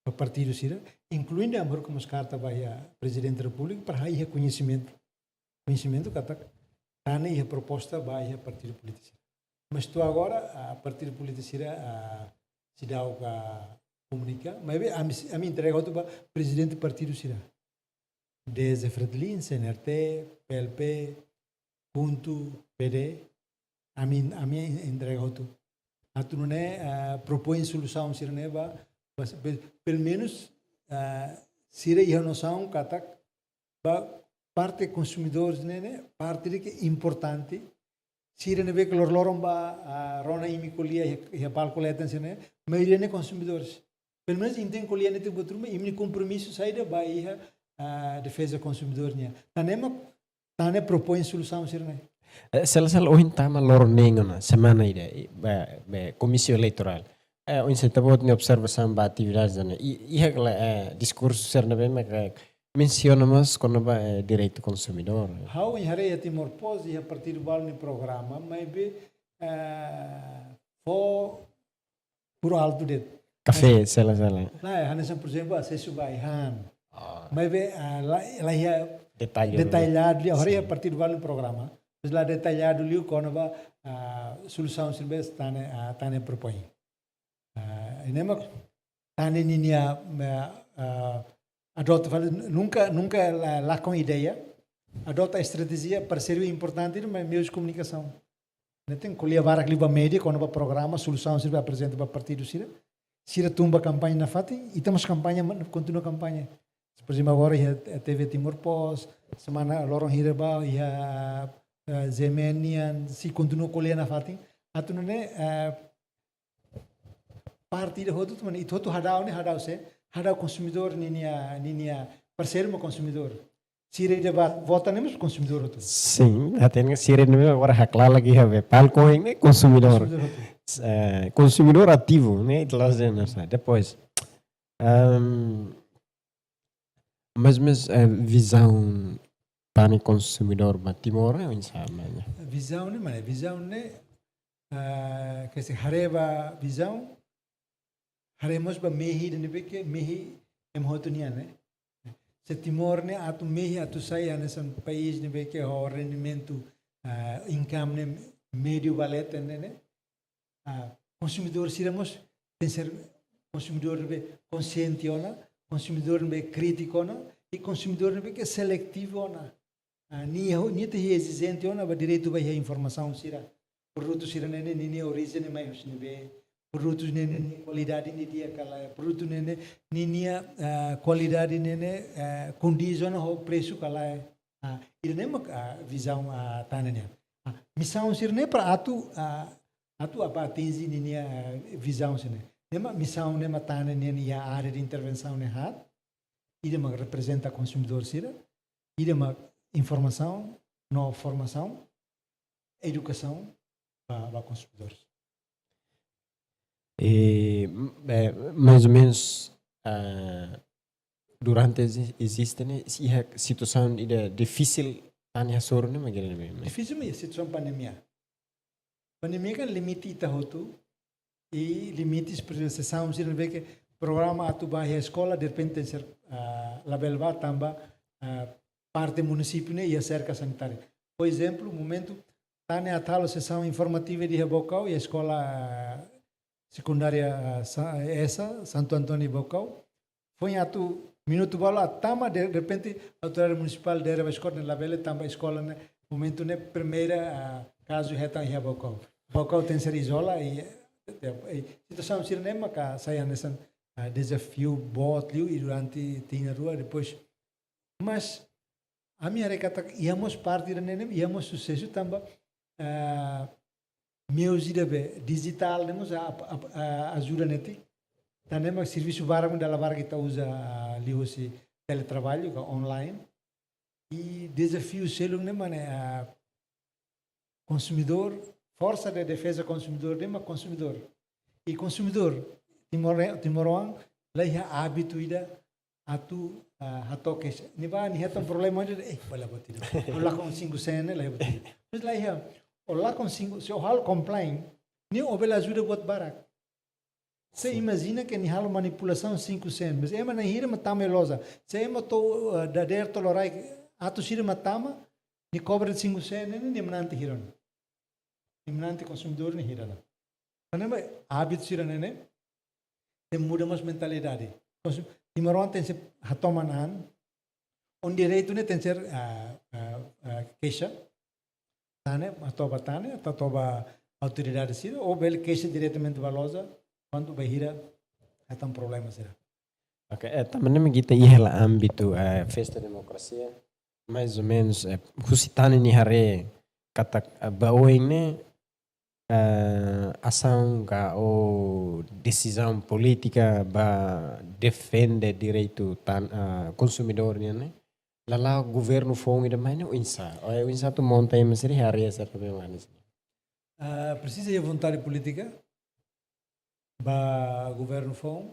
Ba partidu sira, inkluindo ami haruka mós karta ba iha Prezidente Repúblika para iha koñesimentu. Koñesimentu katak tan ne'e iha proposta ba iha partidu polítiku sira. Mas to'o agora, ah, partidu polítiku sira, ah, seidauk komunika. Maibé ami, ami entrega hotu ba prezidente partidu sira. Desde Fretilin, C N R T, P L P, KHUNTO, P D, ami, ami entrega hotu. Atu nune'e, ah, propoin solusaun sira-ne'e ba, ba, pe-, pelumenus, ah, sira iha nosaun katak ba parte konsumidores ne'e, ne'e parte ida ke importante. Sira ne'ebé ke loron-loron ba, ah, rona imi ko'alia iha, iha balkon leten sira-ne'e, maioria ne'e konsumidores. Pelumenus imi tenke ko'alia netik buat ruma, imi-nia kompromisu saida ba iha, ah, defeza konsumidór nian. Tan ne'e mak, tan ne'e propoin solusaun sira-ne'e. Eh, sel-sel ohin tama loron neen ona, semana ida, i, ba, ba, Komisaun Eleitorál. Eh, oinsá ita-boot nia observasaun ba atividades ne'e. I, iha ka lae, eh, diskursu sira ne'ebé mak, eh, mensiona mós kona-ba, eh, direitu konsumidór. Ha'u ohin haree iha Timor Post, iha partidu balu nia programa, maibé, eh, fó puru altu de'it. Kafé, sela, sela. Lae, hanesan, por ezemplu, asesu ba ai-han. Ah. Maibé, ah, la, la iha detalle, detalle, detalle, agora iha partidu balu programa. Mas la detalladu liu kona-ba, ah, solusaun sira ne'ebé tan ne'e, ah, tan ne'e propoin. Ah, i ne'e mak tan ne'e ninia, ah, ah, adota fali, nunka, nunka la, lakon ideia. Adota estratéjia, parseiru importante, mas meius komunikasaun. Ne'e tenke ko'alia barak liu ba média, kona-ba programa, solusaun sira aprezenta ba partidu sira. Sira tun ba kampaña nafatin, ita mós kampaña, ma-, kontinua kampaña. Por ezemplu, agora iha T V Timor Post, semana loron hira ba, iha, eh, Z M N nian, sei kontinua ko'alia nafatin. Atu nune'e, eh, parte ida hotu, atu nune'e, ita hotu hadau ne'e, hadau sé, hadau konsumidór ninia, ninia parseiru mak konsumidór. Sira ida ba vota ne'e mós konsumidór hotu. Sin, hatene sira ne'e agora haklaken lagi iha be palco ne'e konsumidór. Konsumidór hotu. Eh, konsumidór ativu, ne'e, ita la zena sa. Depois, ehm, mais ou menos, eh, vizaun ba konsumidór ba Timor, eh, oinsá, maun? Vizaun ne'e, maun, vizaun ne'e, ah, ke se haree ba vizaun, haree mós ba mehi ida ne'ebé ke mehi ema hotu nian, ne'e. Se Timor ne'e atu mehi atu sai hanesan país ne'ebé ke ho rendimentu, ah, income ne'e médiu ba leten ne'e, ne'e. Ah, konsumidór sira mós tenke ser konsumidór ne'ebé konsiente ona, konsumidór ne'ebé krítiku ona, i konsumidór ne'ebé ke seletivu ona. Ah, nia, nia tenke ezijente ona ba direitu ba iha informasaun sira. Produtu sira-ne'e ninia orijen ne'e mai husi ne'ebé. Produtu ne'e ninia kualidade ne'e di'ak ka lae. Produtu ne'e ninia, ah, kualidade ne'e, ah, kondiz ona ho presu ka lae. Ah, ida-ne'e mak, ah, vizaun, ah, TANE nian. Ah, misaun sira-ne'e para atu, ah, atu aba atinje ninia, ah, vizaun sira-ne'e. Ne'e mak misaun ne'e mak TANE nian iha área de intervensaun ne'e haat. Ida mak reprezenta konsumidór sira. Ida mak informasaun no formasaun, edukasaun ba, ba konsumidores. E, eh, mais ou menos, ah, durante exi-, existe, ne'e, se iha situasaun ida difisil TANE hasoru ne'e, mak ne'ebé, ne'e? Difisil mak iha situasaun pandemia. Pandemia kan limite ita hotu, i limite, por ezemplu, sesaun sira ne'ebé ke programa atu ba iha eskola, derrepente ser, ah, labele ba tanba, ah, parte munisípiu ne'e iha serka sanitária. Por ezemplu, momentu TANE atu halo sesaun informativa iha Baucau, iha eskola, ah, sekundária, ah, Sa-, esa, Santo António Baucau. Foin atu minutu balu atu tama, de, derrepente autoridade munisipál dehan ba eskola ne'e labele tanba eskola ne'e momentu ne'e primeira, ah, kazu hetan iha Baucau. Baucau tenke ser izola i, eh, i situasaun sira-ne'e maka sai hanesan, ah, dezafiu boot liu i durante tinan rua depois. Mas ami haree katak iha mós parte ida-ne'e, iha mós susesu tanba, ah, meius ida be dijitál ne'e mós a, a, a, ajuda netik. Tan ne'e mak servisu barak mak dala barak ita uza, ah, liuhusi teletraballu ka online. I dezafiu seluk ne'e mak ne'e, ah, konsumidór, forsa de defeza konsumidór ne'e mak konsumidór. I konsumidór timor-, timoroan la iha ábitu ida atu, ah, hato'o keixa. Nia ba, nia hetan problema ida, eh, bá la buat ida. Ó lakon cinco cent ne'e, la iha buat ida. Mas la iha, ó lakon cinco, se ó halo complain, nia ó bele ajuda buat barak. Se imajina ke nia halo manipulasaun cinco cent, mas ema na'in hira mak tama iha loja. Se ema to'o, ah, dadeer to'o loraik atus hira mak tama, nia kobra cinco cent ne'e, nia manán tiha hira ona. Nia manán tiha konsumidór nia hira ona. Tan ne'e mak ábitu sira-ne'e, ne'e tenke muda mós mentalidade. Konsum-, timoroan tenke ser hatoman an, ó-nia direitu ne'e tenke ser, ah, ah, ah, keixa. TANE, hato'o ba TANE, hato'o ba autoridade sira, ou bele keixa diretamente ba loja, kuandu bainhira hetan problema sira. Ok, eh, tanba ne'e mak ita iha hela ámbitu, eh, festa demokrasia, mais ou menos, eh, husi TANE nia haree katak, eh, ba oin ne'e, eh, asaun ka ou desizaun polítika ba defende direitu tan-, ah, konsumidór nian ne'e, la'ós governu foun ida mai ne'e oinsá. Ou oinsá atu monta ema sira haree sira be manis. Ah, presiza iha vontade polítika ba governu foun,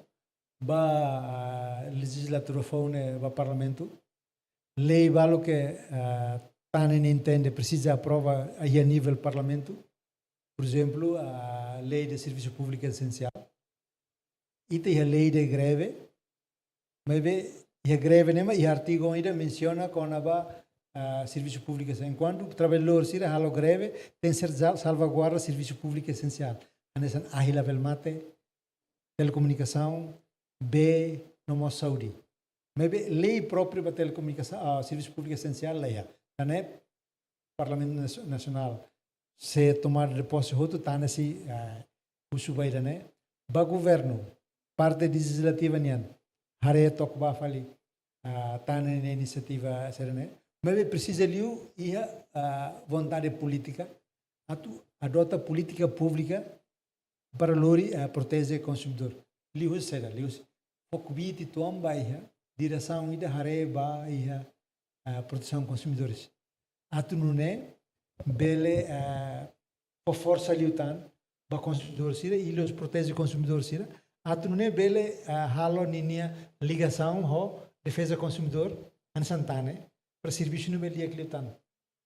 ba, ah, lejizladór foun ne'e, ba parlamentu. Lei balu ke, ah, TANE nia entende presiza aprova iha nivel parlamentu. Por ezemplu, a lei de servisu públiku esensiál. Ita iha lei de greve, maibé iha greve ne'e mak iha artigu ida mensiona kona-ba, ah, servisu públiku esensiál. Enkuantu traballadór sira halo greve, tenke ser za-, salvaguarda servisu públiku esensiál. Hanesan ahi labele mate, telekomunikasaun, bee, no mós saúde. Maibé lei própriu ba telekomunikasaun, ah, servisu públiku esensiál la iha. Tan ne'e Parlamentu Nas-, Nasionál sei tomada de pose hotu, TANE sei, ah, husu ba ida-ne'e. Ba governu, parte lejizlativa nian, haree took ba fali, ah, TANE nia inisiativa sira-ne'e. Maibé presiza liu iha, ah, vontade polítika atu adota polítika públika para lori, eh, proteje konsumidór. Liuhusi saida, liuhusi fó kbiit uitoan ba iha diresaun ida haree ba iha, eh, protesaun konsumidores. Atu nune'e bele, eh, fó forsa liután ba konsumidór sira i liuhusi proteje konsumidór sira. Atu nune'e bele, eh, halo ninia ligasaun ho defeza konsumidór, hanesan TANE, para servisu ne'e bele di'ak liután.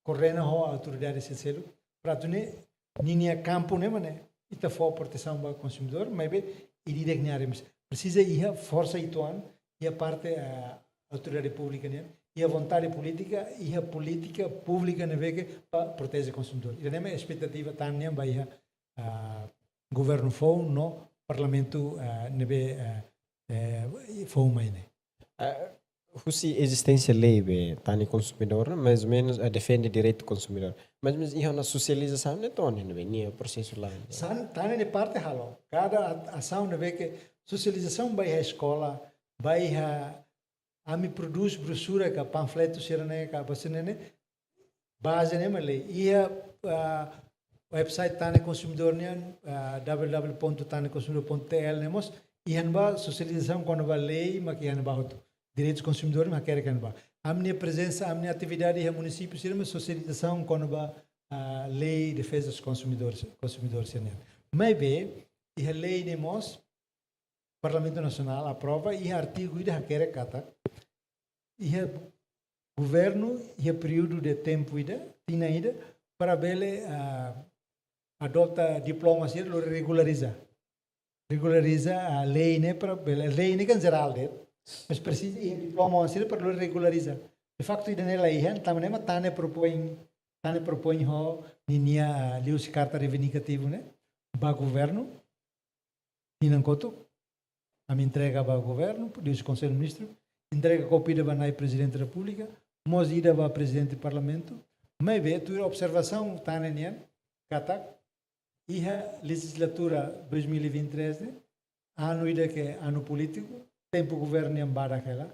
Koordena ho autoridade sira seluk, para atu nune'e ninia kampu ne'e mak ne'e ita fó protesaun ba konsumidór, maibé ida-idak nia área mós. Presiza iha forsa uitoan, iha parte, eh, autoridade públika nian, iha vontade polítika, iha polítika públika ne'ebé ke para proteje konsumidór. Ida-ne'e mak espetativa TANE nian ba iha, ah, governu foun no parlamentu, ah, ne'ebé, ah, eh, foun mai ne'e. Ah, husi ezisténsia lei be Tane Konsumidór, mais ou menus, ah, defende direitu konsumidór. Mais ou menus iha ona sosializasaun ne'e to'o ne'e, ne'ebé nia prosesu la. Sá, Tane nia parte halo. Kada a-, asaun ne'ebé ke sosializasaun ba iha eskola, ba iha ami prodús broxura ka panfletu sira-ne'e ka ba sira-ne'e, baze ne'e mak lei. Iha, ah, website Tane Konsumidór nian, ah, W W W ponto tane konsumidor ponto T L ne'e mós iha ne'ebá sosializasaun kona-ba lei mak iha ne'ebá hotu. Direitus konsumidór mak hakerek iha ne'ebá. Ami-nia prezensa, ami-nia atividade iha munisípiu sira mak sosializasaun kona-ba, ah, lei defeza konsumidór, konsumidór sira-nian. Maibé, iha lei ne'e mós Parlamentu Nasionál aprova, iha artigu ida hakerek katak iha governu iha períodu de tempu ida, tinan ida, para bele, ah, adota diploma sira lori regulariza. Regulariza, ah, lei ne'e para bele, lei ne'e kan jerál de'it, mas presiza iha diploma sira para lori regulariza. De faktu ida-ne'e la iha, tanba ne'e mak Tane propoin, Tane propoin ho ninia, ah, liuhusi karta reivindikativu ne'e ba governu, tinan kotuk, ami entrega ba governu, liuhusi Konsellu Ministru, entrega kópia ida ba Nai Prezidente Repúblika, mós ida ba Prezidente Parlamentu, maibé tuir observasaun Tane nian, katak, iha lejizlatura dois mil e vinte e três ne'e, anu ida ke anu polítiku, tempu governu nian badak hela,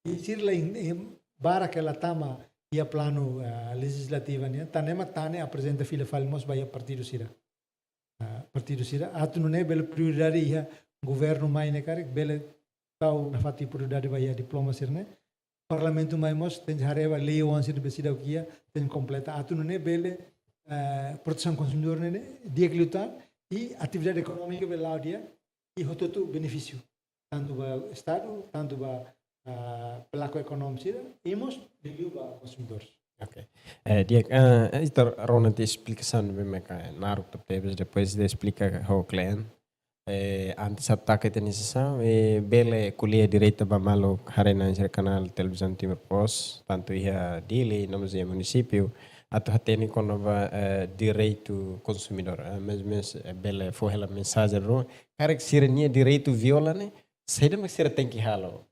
i sira la in-, in-, badak hela tama iha planu, ah, lejizlativa nian, tan ne'e mak Tane aprezenta fila fali mós ba iha partidu sira. Ah, partidu sira, atu nune'e bele prioridade iha governu mai ne'e karik, bele tau nafatin prioridade ba iha diploma sira-ne'e. Parlamentu mai mós tenke haree ba lei oan sira be seidauk iha, tenke kompleta. Atu nune'e bele, eh, protesaun konsumidór ne'e, ne'e di'ak liután, i atividade ekonómika bele la'o di'ak, i hotu-hotu benefísiu. Tantu ba Estadu, tantu ba, ah, pelaku ekonomi sira, i mós liuliu ba konsumidores. Ok. Eh, di'ak, ah, ita rona tiha esplikasaun ne'ebé mak naruk tebetebes, depois ita esplika ho kle'an. Eh, antes atu taka ita-nia sesaun, eh, bele ko'alia direta ba maluk haree-na'in sira kanál Televizaun Timor Post, tantu iha Dili, no mós iha munisípiu, atu hatene kona-ba, eh, direitu konsumidór. Eh, mais, mais, eh, bele fó hela mensajen ruma, karik sira-nia direitu viola ne'e, saida mak sira tenke halo?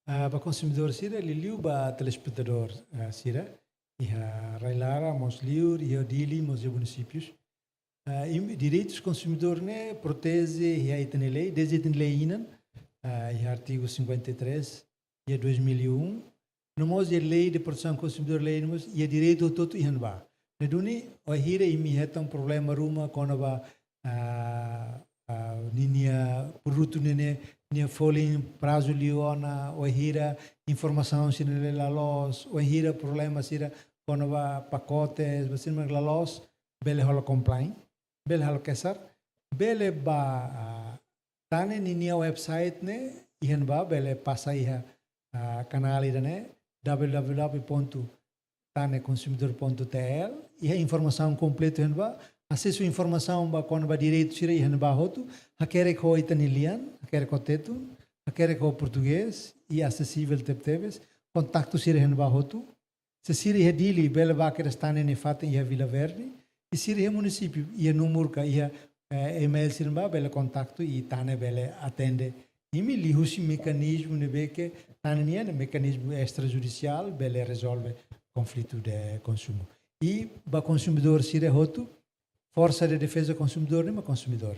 Ah, ba konsumidór sira, liuliu ba telespetadór, ah, sira, iha rai-laran, mós liur, iha Dili, mós iha munisípius. Ah, im-, direitus konsumidór ne'e proteje iha ita-nia lei, dezde ita-nia lei inan, ah, iha artigu cinquenta e três, iha dois mil e um, no mós iha lei de protesaun konsumidór lei, no mós iha direitu hotu-hotu iha ne'ebá. Ne'e duni, wainhira imi hetan problema ruma kona-ba, ah, ah, ninia produtu ne'e, nia folin prazu liu ona, wainhira informasaun sira-ne'e la loos, wainhira problema sira kona-ba pakotes, ba sira-ne'e la loos, bele hola complain, bele halo kesar, bele ba, ah, Tane ninia website ne'e, iha ne'ebá, bele pasa iha, ah, kanál ida-ne'e, W W W ponto tane konsumidor ponto T L, iha informasaun kompletu iha ne'ebá, asesu informasaun ba kona-ba direitu sira iha ne'ebá hotu, hakerek ho ita-nia lian, hakerek ho Tetun, hakerek ho portugés, i asesivel tebetebes, kontaktu sira iha ne'ebá hotu, se sira iha Dili, bele bá kedas Tane nia fatin iha Vila Verde. I sira iha munisípiu, iha númeru ka iha, eh, email sira ne'ebá, bele kontaktu i Tane bele atende. Imi liuhusi mekanizmu ne'ebé ke Tane nian, mekanizmu extrajudicial, bele rezolve konflitu de konsumu. I ba konsumidór sira hotu, Forsa de Defeza Konsumidór ne'e mak konsumidór.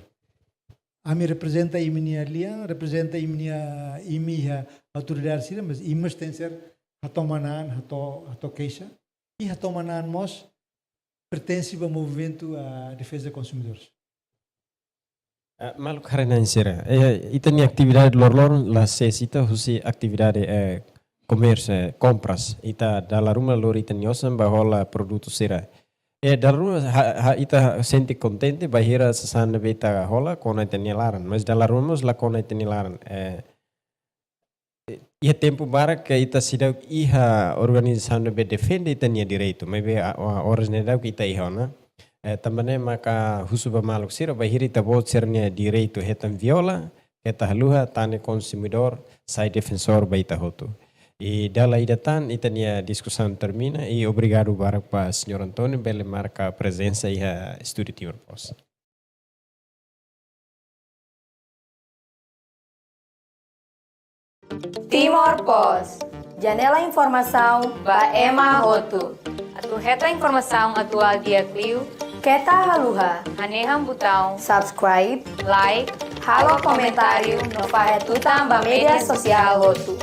Ami reprezenta imi-nia lian, reprezenta imi-nia, imi iha autoridade sira, mas imi mós tenke ser hatoman an, hato'o, hato'o keixa, i hatoman an mós pertense ba movimentu, ah, defeza konsumidores. Ah, maluk haree-na'in sira. Eh, ita-nia atividade loroloron la sees ita husi atividade, eh, komérsiu, eh, kompras. Ita dala ruma lori ita-nia osan ba hola produtu sira. Eh, dala ruma ha, ha, ita sente kontente bainhira sasán ne'ebé ita hola kona ita-nia laran. Mas dala ruma mós la kona ita-nia laran. Eh, iha tempu barak ke ita seidauk iha organizasaun ne'ebé defende ita-nia direitu, maibé a, a, oras ne'e daudauk ita iha ona. Eh, tanba ne'e maka husu ba maluk sira, bainhira ita-boot sira-nia direitu hetan viola, keta haluha, Tane Konsumidór sai defensór ba ita hotu. I dala ida tan, ita-nia diskusaun termina, i obrigadu barak ba señór António, bele marka prezensa iha Estúdiu Timor Post. Timor Post, janela informasaun ba ema hotu. Atu hetan informasaun atuál di'ak liu, keta haluha hanehan butaun subscribe, like, halo komentáriu no fahe tutan ba média sosiál hotu.